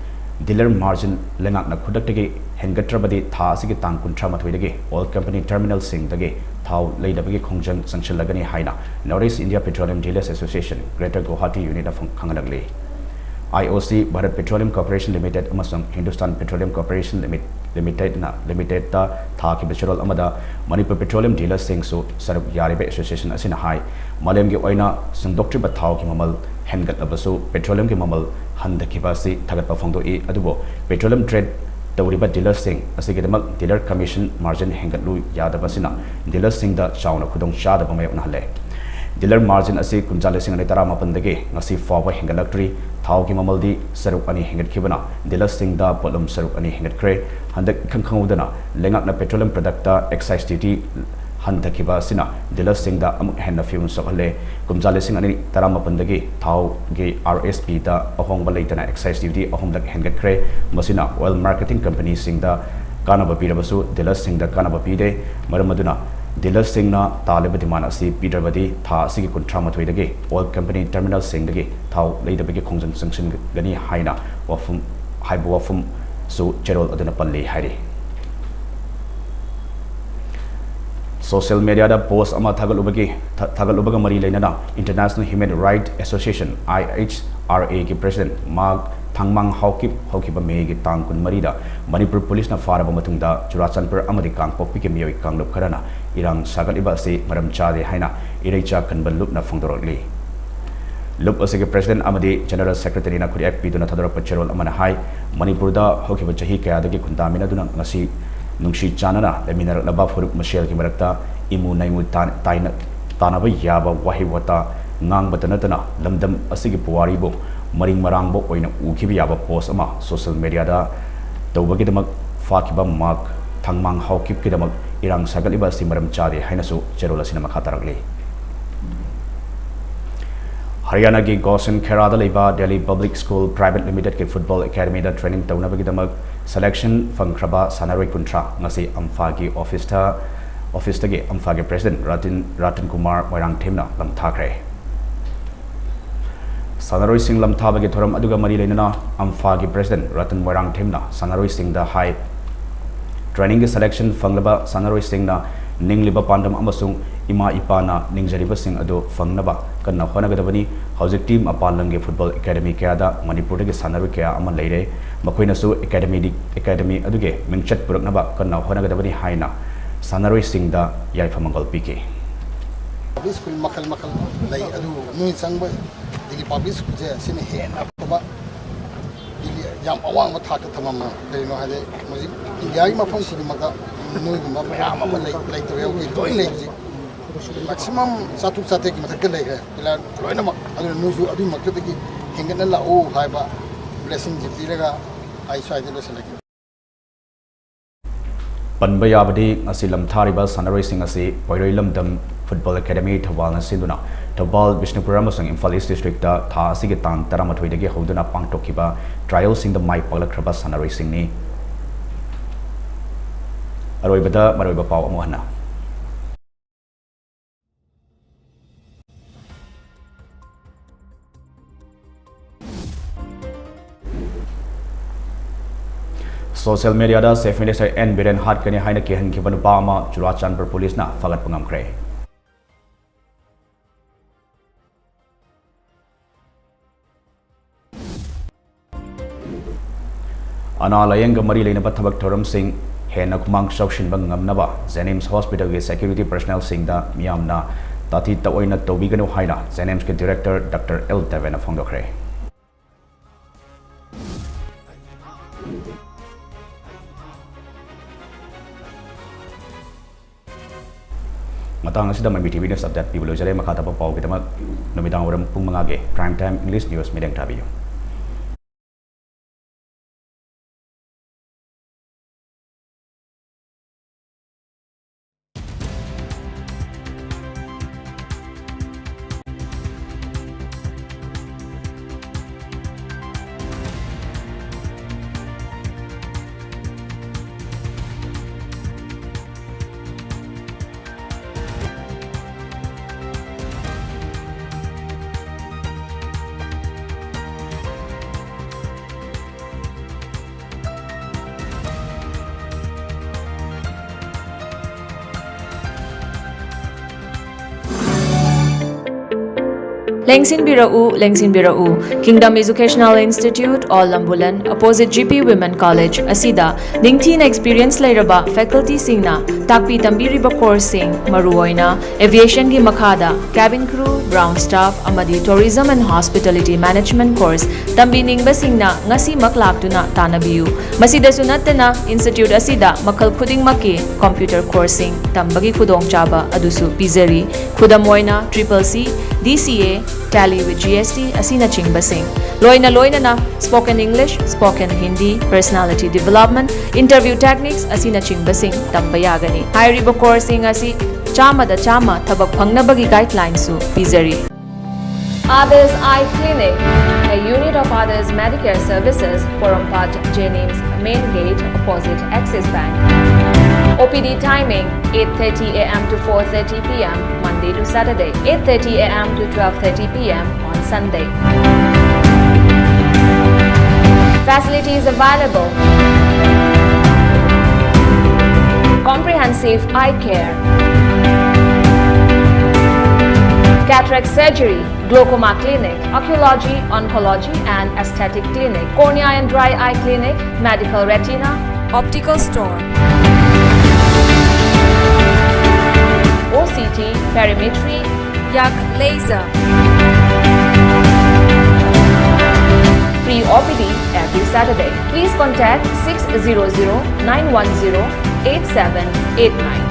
dealer margin ꯂꯩꯉꯥꯛꯅ ꯈꯨꯗꯛꯇꯒꯤ ꯍꯦꯟꯒꯠꯇ꯭ꯔꯕꯗꯤ ꯊꯥ ꯑꯁꯤꯒꯤ ꯇꯥꯡ ꯀꯨꯟꯊ꯭ꯔꯥ ꯃꯥꯊꯣꯏꯗꯒꯤ oil company terminalꯁꯤꯡꯗꯒꯤ ꯊꯥꯎ ꯂꯩꯗꯕꯒꯤ ꯈꯣꯡꯖꯪ ꯆꯪꯁꯤꯜꯂꯒꯅꯤ ꯍꯥꯏꯅ North East India Petroleum Dealers Association Greater Guwahati Unitꯅ ꯐꯣꯡ-, ꯈꯪꯍꯜꯂꯛꯂꯤ꯫ IOC, Bharat Petroleum Corporation Limited ꯑꯃꯁꯨꯡ Hindustan Petroleum Corporation Limit-, Limitedꯅ, Limitedꯇ ꯊꯥꯈꯤꯕ ꯆꯦꯔꯣꯜ ꯑꯃꯗ ꯃꯅꯤꯄꯨꯔ petroleum dealersꯁꯤꯡꯁꯨ ꯁꯔꯨꯛ ꯌꯥꯔꯤꯕ association ꯑꯁꯤꯅ ꯍꯥꯏ, ꯃꯥꯂꯦꯝꯒꯤ ꯑꯣꯏꯅ ꯁꯨꯡꯗꯣꯛꯇ꯭ꯔꯤꯕ ꯊꯥꯎꯒꯤ ꯃꯃꯜ ꯍꯦꯟꯒꯠꯂꯕꯁꯨ petroleumꯒꯤ ꯃꯃꯜ ꯍꯟꯊꯈꯤꯕ ꯑꯁꯤ ꯊꯥꯒꯠꯄ ꯐꯣꯡꯗꯣꯛꯏ, ꯑꯗꯨꯕꯨ petroleum trade ꯇꯧꯔꯤꯕ dealersꯁꯤꯡ ꯑꯁꯤꯒꯤꯗꯃꯛ dealer commission margin ꯍꯦꯟꯒꯠꯂꯨ ꯌꯥꯗꯕ ꯑꯁꯤꯅ dealersꯁꯤꯡꯗ ꯆꯥꯎꯅ ꯈꯨꯗꯣꯡꯆꯥꯗꯕ ꯃꯥꯌꯣꯛꯅꯍꯜꯂꯦ꯫ Dealer margin ꯑꯁꯤ ꯀꯨꯝꯖꯥ ꯂꯤꯁꯤꯡ ꯑꯅꯤ ꯇꯔꯥꯃꯥꯄꯟꯗꯒꯤ ꯉꯁꯤ ꯐꯥꯎꯕ ꯍꯦꯟꯒꯠꯂꯛꯇ꯭ꯔꯤ꯫ ꯊꯥꯎꯒꯤ ꯃꯃꯜꯗꯤ ꯁꯔꯨꯛ ꯑꯅꯤ ꯍꯦꯟꯒꯠꯈꯤꯕꯅ dealersꯁꯤꯡꯗ ꯄꯣꯠꯂꯨꯝ ꯁꯔꯨꯛ ꯑꯅꯤ ꯍꯦꯟꯒꯠꯈ꯭ꯔꯦ꯫ ꯍꯟꯗꯛ ꯏꯈꯪ ꯈꯪꯍꯧꯗꯅ ꯂꯩꯉꯥꯛꯅ petroleum productꯇ excise duty ꯍꯟꯊꯈꯤꯕ ꯑꯁꯤꯅ ꯗꯤꯂꯔꯁꯤꯡꯗ ꯑꯃꯨꯛ ꯍꯦꯟꯅ ꯐꯤꯕꯝ ꯁꯣꯛꯍꯜꯂꯦ꯫ ꯀꯨꯝꯖꯥ ꯂꯤꯁꯤꯡ ꯑꯅꯤ ꯇꯔꯥꯃꯥꯄꯟꯗꯒꯤ ꯊꯥꯎꯒꯤ R S Pꯗ ꯑꯍꯣꯡꯕ ꯂꯩꯇꯅ excise duty ꯑꯍꯨꯝꯂꯛ ꯍꯦꯟꯒꯠꯈ꯭ꯔꯦ꯫ ꯃꯁꯤꯅ oil marketing companyꯁꯤꯡꯗ ꯀꯥꯟꯅꯕ ꯄꯤꯔꯕꯁꯨ ꯗꯤꯂꯔꯁꯤꯡꯗ ꯀꯥꯟꯅꯕ ꯄꯤꯗꯦ꯫ ꯃꯔꯝ ꯑꯗꯨꯅ ꯗꯤꯂꯔꯁꯤꯡꯅ ꯇꯥꯜꯂꯤꯕ demand ꯑꯁꯤ ꯄꯤꯗ꯭ꯔꯕꯗꯤ ꯊꯥ ꯑꯁꯤꯒꯤ ꯀꯨꯟꯊ꯭ꯔꯥ ꯃꯥꯊꯣꯏꯗꯒꯤ oil company terminalꯁꯤꯡꯗꯒꯤ ꯊꯥꯎ ꯂꯩꯗꯕꯒꯤ ꯈꯣꯡꯖꯪ ꯆꯪꯁꯤꯟꯒꯅꯤ ꯍꯥꯏꯅ ꯋꯥꯐꯝ, ꯍꯥꯏꯕ ꯋꯥꯐꯝꯁꯨ ꯆꯦꯔꯣꯜ ꯑꯗꯨꯅ ꯄꯜꯂꯤ ꯍꯥꯏꯔꯤ꯫ Social mediaꯗ post ꯑꯃ ꯊꯥꯒꯠꯂꯨꯕꯒꯤ, ꯊꯥ-, ꯊꯥꯒꯠꯂꯨꯕꯒ ꯃꯔꯤ ꯂꯩꯅꯅ International Human Rights Association, I H R Aꯒꯤ president ꯃꯥꯔꯛ ꯊꯥꯡꯃꯥꯡ ꯍꯥꯎꯀꯤꯞ ꯍꯧꯈꯤꯕ ꯃꯦꯒꯤ ꯇꯥꯡ ꯀꯨꯟꯃꯔꯤꯗ ꯃꯅꯤꯄꯨꯔ ꯄꯨꯂꯤꯁꯅ ꯐꯥꯔꯕ ꯃꯇꯨꯡꯗ ꯆꯨꯔꯥꯆꯥꯟꯄꯨꯔ ꯑꯃꯗꯤ ꯀꯥꯡꯄꯣꯛꯄꯤꯒꯤ ꯃꯤꯑꯣꯏ ꯀꯥꯡꯂꯨꯞ ꯈꯔꯅ ꯏꯔꯥꯡ ꯁꯥꯒꯠꯂꯤꯕ ꯑꯁꯤ ꯃꯔꯝ ꯆꯥꯗꯦ ꯍꯥꯏꯅ ꯏꯔꯩꯆꯥ ꯀꯟꯕ ꯂꯨꯞꯅ ꯐꯣꯡꯗꯣꯔꯛꯂꯤ꯫ ꯂꯨꯞ ꯑꯁꯤꯒꯤ president ꯑꯃꯗꯤ general secretaryꯅ ꯈꯨꯠꯌꯦꯛ ꯄꯤꯗꯨꯅ ꯊꯥꯗꯣꯔꯛꯄ ꯆꯦꯔꯣꯜ ꯑꯃꯅ ꯍꯥꯏ, ꯃꯅꯤꯄꯨꯔꯗ ꯍꯧꯈꯤꯕ ꯆꯍꯤ ꯀꯌꯥꯗꯒꯤ ꯈꯨꯟꯗꯥꯃꯤꯟꯅꯗꯨꯅ ꯉꯁꯤ ꯅꯨꯡꯁꯤ ꯆꯥꯟꯅꯅ ꯂꯩꯃꯤꯟꯅꯔꯛꯂꯕ ꯐꯨꯔꯨꯞ ꯃꯁꯦꯜꯒꯤ ꯃꯔꯛꯇ ꯏꯃꯨ ꯅꯩꯃꯨ ꯇꯥꯟ-, ꯇꯥꯏꯅ-, ꯇꯥꯟꯅꯕ ꯌꯥꯕ ꯋꯥꯍꯩ ꯋꯥꯇꯥ ꯉꯥꯡꯕꯇ ꯅꯠꯇꯅ ꯂꯝꯗꯝ ꯑꯁꯤꯒꯤ ꯄꯨꯋꯥꯔꯤꯕꯨ ꯃꯔꯤꯡ ꯃꯔꯥꯡꯕ ꯑꯣꯏꯅ ꯎꯈꯤꯕ ꯌꯥꯕ post ꯑꯃ social mediaꯗ ꯇꯧꯕꯒꯤꯗꯃꯛ ꯐꯥꯈꯤꯕ ꯃꯥꯔꯛ ꯊꯥꯡꯃꯥꯡ ꯍꯥꯎꯀꯤꯞꯀꯤꯗꯃꯛ ꯏꯔꯥꯡ ꯁꯥꯒꯠꯂꯤꯕ ꯑꯁꯤ ꯃꯔꯝ ꯆꯥꯗꯦ ꯍꯥꯏꯅꯁꯨ ꯆꯦꯔꯣꯜ ꯑꯁꯤꯅ ꯃꯈꯥ ꯇꯥꯔꯛꯂꯤ꯫ ꯍꯔꯤꯌꯥꯅꯥꯒꯤ ꯒꯣꯁꯟ ꯈꯦꯔꯥꯗ ꯂꯩꯕ Delhi Public School Private Limitedꯀꯤ football academyꯗ training ꯇꯧꯅꯕꯒꯤꯗꯃꯛ selection ꯐꯪꯈ꯭ꯔꯕ ꯁꯥꯟꯅꯔꯣꯏ ꯀꯨꯟꯊ꯭ꯔꯥ ꯉꯁꯤ ꯑꯝꯐꯥꯒꯤ officeꯇ, officeꯇꯒꯤ ꯑꯝꯐꯥꯒꯤ president ꯔꯇꯤꯟ, ꯔꯇꯟ ꯀꯨꯃꯥꯔ ꯃꯣꯏꯔꯥꯡꯊꯦꯝꯅ ꯂꯝꯊꯥꯈ꯭ꯔꯦ꯫ ꯁꯥꯟꯅꯔꯣꯏꯁꯤꯡ ꯂꯝꯊꯥꯕꯒꯤ ꯊꯧꯔꯝ ꯑꯗꯨꯒ ꯃꯔꯤ ꯂꯩꯅꯅ ꯑꯝꯐꯥꯒꯤ president ꯔꯇꯟ ꯃꯣꯏꯔꯥꯡꯊꯦꯝꯅ ꯁꯥꯟꯅꯔꯣꯏꯁꯤꯡꯗ ꯍꯥꯏ, trainingꯒꯤ selection ꯐꯪꯂꯕ ꯁꯥꯟꯅꯔꯣꯏꯁꯤꯡꯅ ꯅꯤꯡꯂꯤꯕ ꯄꯥꯟꯗꯝ ꯑꯃꯁꯨꯡ ꯏꯃꯥ ꯏꯄꯥꯅ ꯅꯤꯡꯖꯔꯤꯕꯁꯤꯡ ꯑꯗꯨ ꯐꯪꯅꯕ ꯀꯟꯅ ꯍꯣꯠꯅꯒꯗꯕꯅꯤ꯫ ꯍꯧꯖꯤꯛꯇꯤ ꯃꯄꯥꯟ ꯂꯝꯒꯤ football academy ꯀꯌꯥꯗ ꯃꯅꯤꯄꯨꯔꯗꯒꯤ ꯁꯥꯟꯅꯔꯣꯏ ꯀꯌꯥ ꯑꯃ ꯂꯩꯔꯦ꯫ ꯃꯈꯣꯏꯅꯁꯨ academy, academy ꯑꯗꯨꯒꯤ ꯃꯤꯡꯆꯠ ꯄꯨꯔꯛꯅꯕ ꯀꯟꯅ ꯍꯣꯠꯅꯒꯗꯕꯅꯤ ꯍꯥꯏꯅ ꯁꯥꯟꯅꯔꯣꯏꯁꯤꯡꯗ ꯌꯥꯏꯐ ꯃꯪꯒꯣꯜ ꯄꯤꯈꯤ꯫ Public school ꯃꯈꯜ ꯃꯈꯜ ꯂꯩ, ꯑꯗꯨꯕꯨ ꯅꯣꯏ ꯆꯪꯕ Delhi Public Schoolꯁꯦ ꯁꯤꯅ ꯍꯦꯟꯅ ꯑꯐꯕ, Delhi ꯌꯥꯝ ꯑꯋꯥꯡꯕ ꯊꯥꯛꯇ ꯊꯝꯃꯝꯃꯦ꯫ ꯀꯩꯒꯤꯅꯣ ꯍꯥꯏꯗꯤ ꯍꯧꯖꯤꯛ ꯏꯟꯗꯤꯌꯥꯒꯤ ꯃꯐꯝ ꯈꯨꯗꯤꯡꯃꯛꯇ ꯅꯣꯏꯒꯨꯝꯕ ꯃꯌꯥꯝ ꯑꯃ ꯂꯩ, ꯂꯩꯇꯕ ꯌꯥꯎꯗꯦ, ꯂꯣꯏ ꯂꯩ ꯍꯧꯖꯤꯛ꯫ Maximum ꯆꯥꯇ꯭ꯔꯨꯛ ꯆꯥꯇ꯭ꯔꯦꯠꯀꯤ ꯃꯊꯛꯇ ꯂꯩꯈ꯭ꯔꯦ ꯄꯤꯂꯔ ꯂꯣꯏꯅꯃꯛ꯫ ꯑꯗꯨꯅ ꯅꯣꯏꯁꯨ ꯑꯗꯨꯒꯤ ꯃꯊꯛꯇꯒꯤ ꯍꯦꯟꯒꯠꯅ ꯂꯥꯛꯎ ꯍꯥꯏꯕ blessingꯁꯦ ꯄꯤꯔꯒ ꯑꯩ ꯁ꯭ꯋꯥꯏꯗ ꯂꯣꯏꯁꯤꯜꯂꯒꯦ꯫ ꯄꯟꯕ ꯌꯥꯕꯗꯤ, ꯉꯁꯤ ꯂꯝꯊꯥꯔꯤꯕ ꯁꯥꯟꯅꯔꯣꯏꯁꯤꯡ ꯑꯁꯤ ꯄꯣꯏꯔꯣꯏꯂꯝꯗꯝ Football Academy ꯊꯧꯕꯥꯜꯅ ꯁꯤꯟꯗꯨꯅ ꯊꯧꯕꯥꯜ, ꯕꯤꯁꯅꯨꯄꯨꯔ ꯑꯃꯁꯨꯡ ꯏꯝꯐꯥꯜ ꯏꯁ ꯗꯤꯁꯇ꯭ꯔꯤꯛꯇ ꯊꯥ ꯑꯁꯤꯒꯤ ꯇꯥꯡ ꯇꯔꯥꯃꯥꯊꯣꯏꯗꯒꯤ ꯍꯧꯗꯨꯅ ꯄꯥꯡꯊꯣꯛꯈꯤꯕ trialꯁꯤꯡꯗ ꯃꯥꯏ ꯄꯥꯛꯂꯛꯈ꯭ꯔꯕ ꯁꯥꯟꯅꯔꯣꯏꯁꯤꯡꯅꯤ꯫ ꯑꯔꯣꯏꯕꯗ ꯃꯔꯨꯑꯣꯏꯕ ꯄꯥꯎ ꯑꯃꯨꯛ ꯍꯟꯅ꯫ Social mediaꯗ Chief Minister N Biren ꯍꯥꯠꯀꯅꯤ ꯍꯥꯏꯅ ꯀꯤꯍꯟꯈꯤꯕ ꯅꯨꯄꯥ ꯑꯃ ꯆꯨꯔꯥꯆꯥꯟꯄꯨꯔ ꯄꯨꯂꯤꯁꯅ ꯐꯥꯒꯠꯄ ꯉꯝꯈ꯭ꯔꯦ꯫ ꯑꯅꯥ ꯂꯥꯌꯦꯡꯒ ꯃꯔꯤ ꯂꯩꯅꯕ ꯊꯕꯛ ꯊꯧꯔꯝꯁꯤꯡ ꯍꯦꯟꯅ ꯈꯨꯃꯥꯡ ꯆꯥꯎꯁꯤꯟꯕ ꯉꯝꯅꯕ JNIMS Hospitalꯒꯤ security personnelꯁꯤꯡꯗ ꯃꯤꯌꯥꯝꯅ ꯇꯥꯊꯤ ꯇꯥꯑꯣꯏꯅ ꯇꯧꯕꯤꯒꯅꯨ ꯍꯥꯏꯅ JNIMSꯀꯤ director Doctor L ꯗꯦꯕꯦꯟꯅ ꯐꯣꯡꯗꯣꯛꯈ꯭ꯔꯦ꯫ ꯃꯇꯥꯡ ꯑꯁꯤꯗ ꯃꯃꯤ TV news update ꯄꯤꯕ ꯂꯣꯏꯖꯔꯦ꯫ ꯃꯈꯥ ꯇꯥꯕ ꯄꯥꯎꯒꯤꯗꯃꯛ ꯅꯨꯃꯤꯗꯥꯡ ꯋꯥꯏꯔꯝ ꯄꯨꯡ ꯃꯉꯥꯒꯤ Prime Time English News ꯃꯤꯠꯌꯦꯡ ꯊꯥꯕꯤꯌꯨ꯫ ꯂꯦꯡꯁꯤꯟꯕꯤꯔꯛꯎ, ꯂꯦꯡꯁꯤꯟꯕꯤꯔꯛꯎ꯫ Kingdom Educational Institute, Old Lambulan, opposite G P Women College ꯑꯁꯤꯗ ꯅꯤꯡꯊꯤꯅ experience ꯂꯩꯔꯕ facultyꯁꯤꯡꯅ ꯇꯥꯛꯄꯤ ꯇꯝꯕꯤꯔꯤꯕ courseꯁꯤꯡ, ꯃꯔꯨꯑꯣꯏꯅ aviationꯒꯤ ꯃꯈꯥꯗ cabin crew, ground staff ꯑꯃꯗꯤ tourism and hospitality management course ꯇꯝꯕꯤꯅꯤꯡꯕꯁꯤꯡꯅ ꯉꯁꯤꯃꯛ ꯂꯥꯛꯇꯨꯅ ꯇꯥꯟꯅꯕꯤꯌꯨ꯫ ꯃꯁꯤꯗꯁꯨ ꯅꯠꯇꯅ, institute ꯑꯁꯤꯗ ꯃꯈꯜ ꯈꯨꯗꯤꯡꯃꯛꯀꯤ computer courseꯁꯤꯡ ꯇꯝꯕꯒꯤ ꯈꯨꯗꯣꯡꯆꯥꯕ ꯑꯗꯨꯁꯨ ꯄꯤꯖꯔꯤ꯫ ꯈꯨꯗꯝ ꯑꯣꯏꯅ, triple C, D C A, Tally with G S T ꯑꯁꯤꯅꯆꯤꯡꯕꯁꯤꯡ, ꯂꯣꯏꯅ ꯂꯣꯏꯅꯅ spoken English, spoken Hindi, personality development, interview techniques ꯑꯁꯤꯅꯆꯤꯡꯕꯁꯤꯡ ꯇꯝꯕ ꯌꯥꯒꯅꯤ꯫ ꯍꯥꯏꯔꯤꯕ courseꯁꯤꯡ ꯑꯁꯤ ꯆꯥꯝꯃꯗ ꯆꯥꯝꯃ ꯊꯕꯛ ꯐꯪꯅꯕꯒꯤ guidelineꯁꯨ ꯄꯤꯖꯔꯤ꯫ Others Eye Clinic, a unit of Others Medicare Services, Porompat, Jennings Main Gate, opposite Axis Bank. O P D timing, eight thirty A M to four thirty P M, Monday to Saturday, eight thirty A M to twelve thirty P M on Sunday. Facilities available: comprehensive eye care, cataract surgery, glaucoma clinic, oncology, oncology and aesthetic clinic, cornea and dry eye clinic, medical retina, optical store, O C T, perimetry, yak laser. Free O P D every Saturday. Please contact six zero zero nine one zero eight seven eight nine.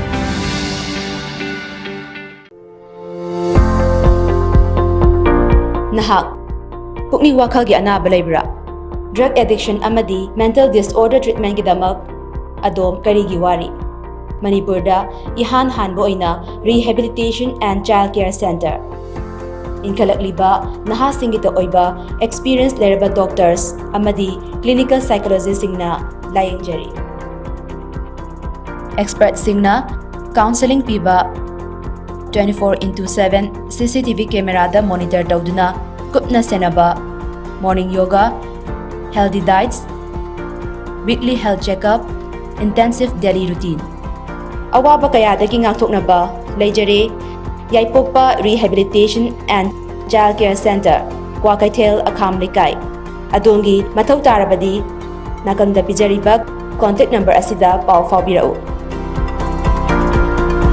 ꯅꯍꯥꯛ ꯄꯨꯛꯅꯤꯡ ꯋꯥꯈꯜꯒꯤ ꯑꯅꯥꯕ ꯂꯩꯕ꯭ꯔꯥ? Drug addiction ꯑꯃꯗꯤ mental disorder treatmentꯒꯤꯗꯃꯛ ꯑꯗꯣꯝ ꯀꯔꯤꯒꯤ ꯋꯥꯔꯤ? ꯃꯅꯤꯄꯨꯔꯗ ꯏꯍꯥꯟ ꯍꯥꯟꯕ ꯑꯣꯏꯅ Rehabilitation and Child Care Center ꯏꯟꯈꯠꯂꯛꯂꯤꯕ ꯅꯍꯥꯁꯤꯡꯒꯤꯗ ꯑꯣꯏꯕ experience ꯂꯩꯔꯕ doctors ꯑꯃꯗꯤ clinical psychologistꯁꯤꯡꯅ ꯂꯥꯌꯦꯡꯖꯔꯤ꯫ Expertꯁꯤꯡꯅ counselling ꯄꯤꯕ, twenty four into seven C C T V cameraꯗ monitor ꯇꯧꯗꯨꯅ ꯀꯨꯞꯅ ꯁꯦꯟꯅꯕ, morning yoga, healthy diets, weekly health checkup, intensive daily routine꯫ ꯑꯋꯥꯕ ꯀꯌꯥꯗꯒꯤ ꯉꯥꯛꯊꯣꯛꯅꯕ ꯂꯩꯖꯔꯦ ꯌꯥꯏꯄꯣꯛꯄ Rehabilitation and Child Care Center, Kwakeithel, ꯑꯈꯥꯝ ꯂꯩꯀꯥꯏ꯫ ꯑꯗꯣꯝꯒꯤ ꯃꯊꯧ ꯇꯥꯔꯕꯗꯤ ꯅꯥꯀꯟꯗ ꯄꯤꯖꯔꯤꯕ contact number ꯑꯁꯤꯗ ꯄꯥꯎ ꯐꯥꯎꯕꯤꯔꯛꯎ꯫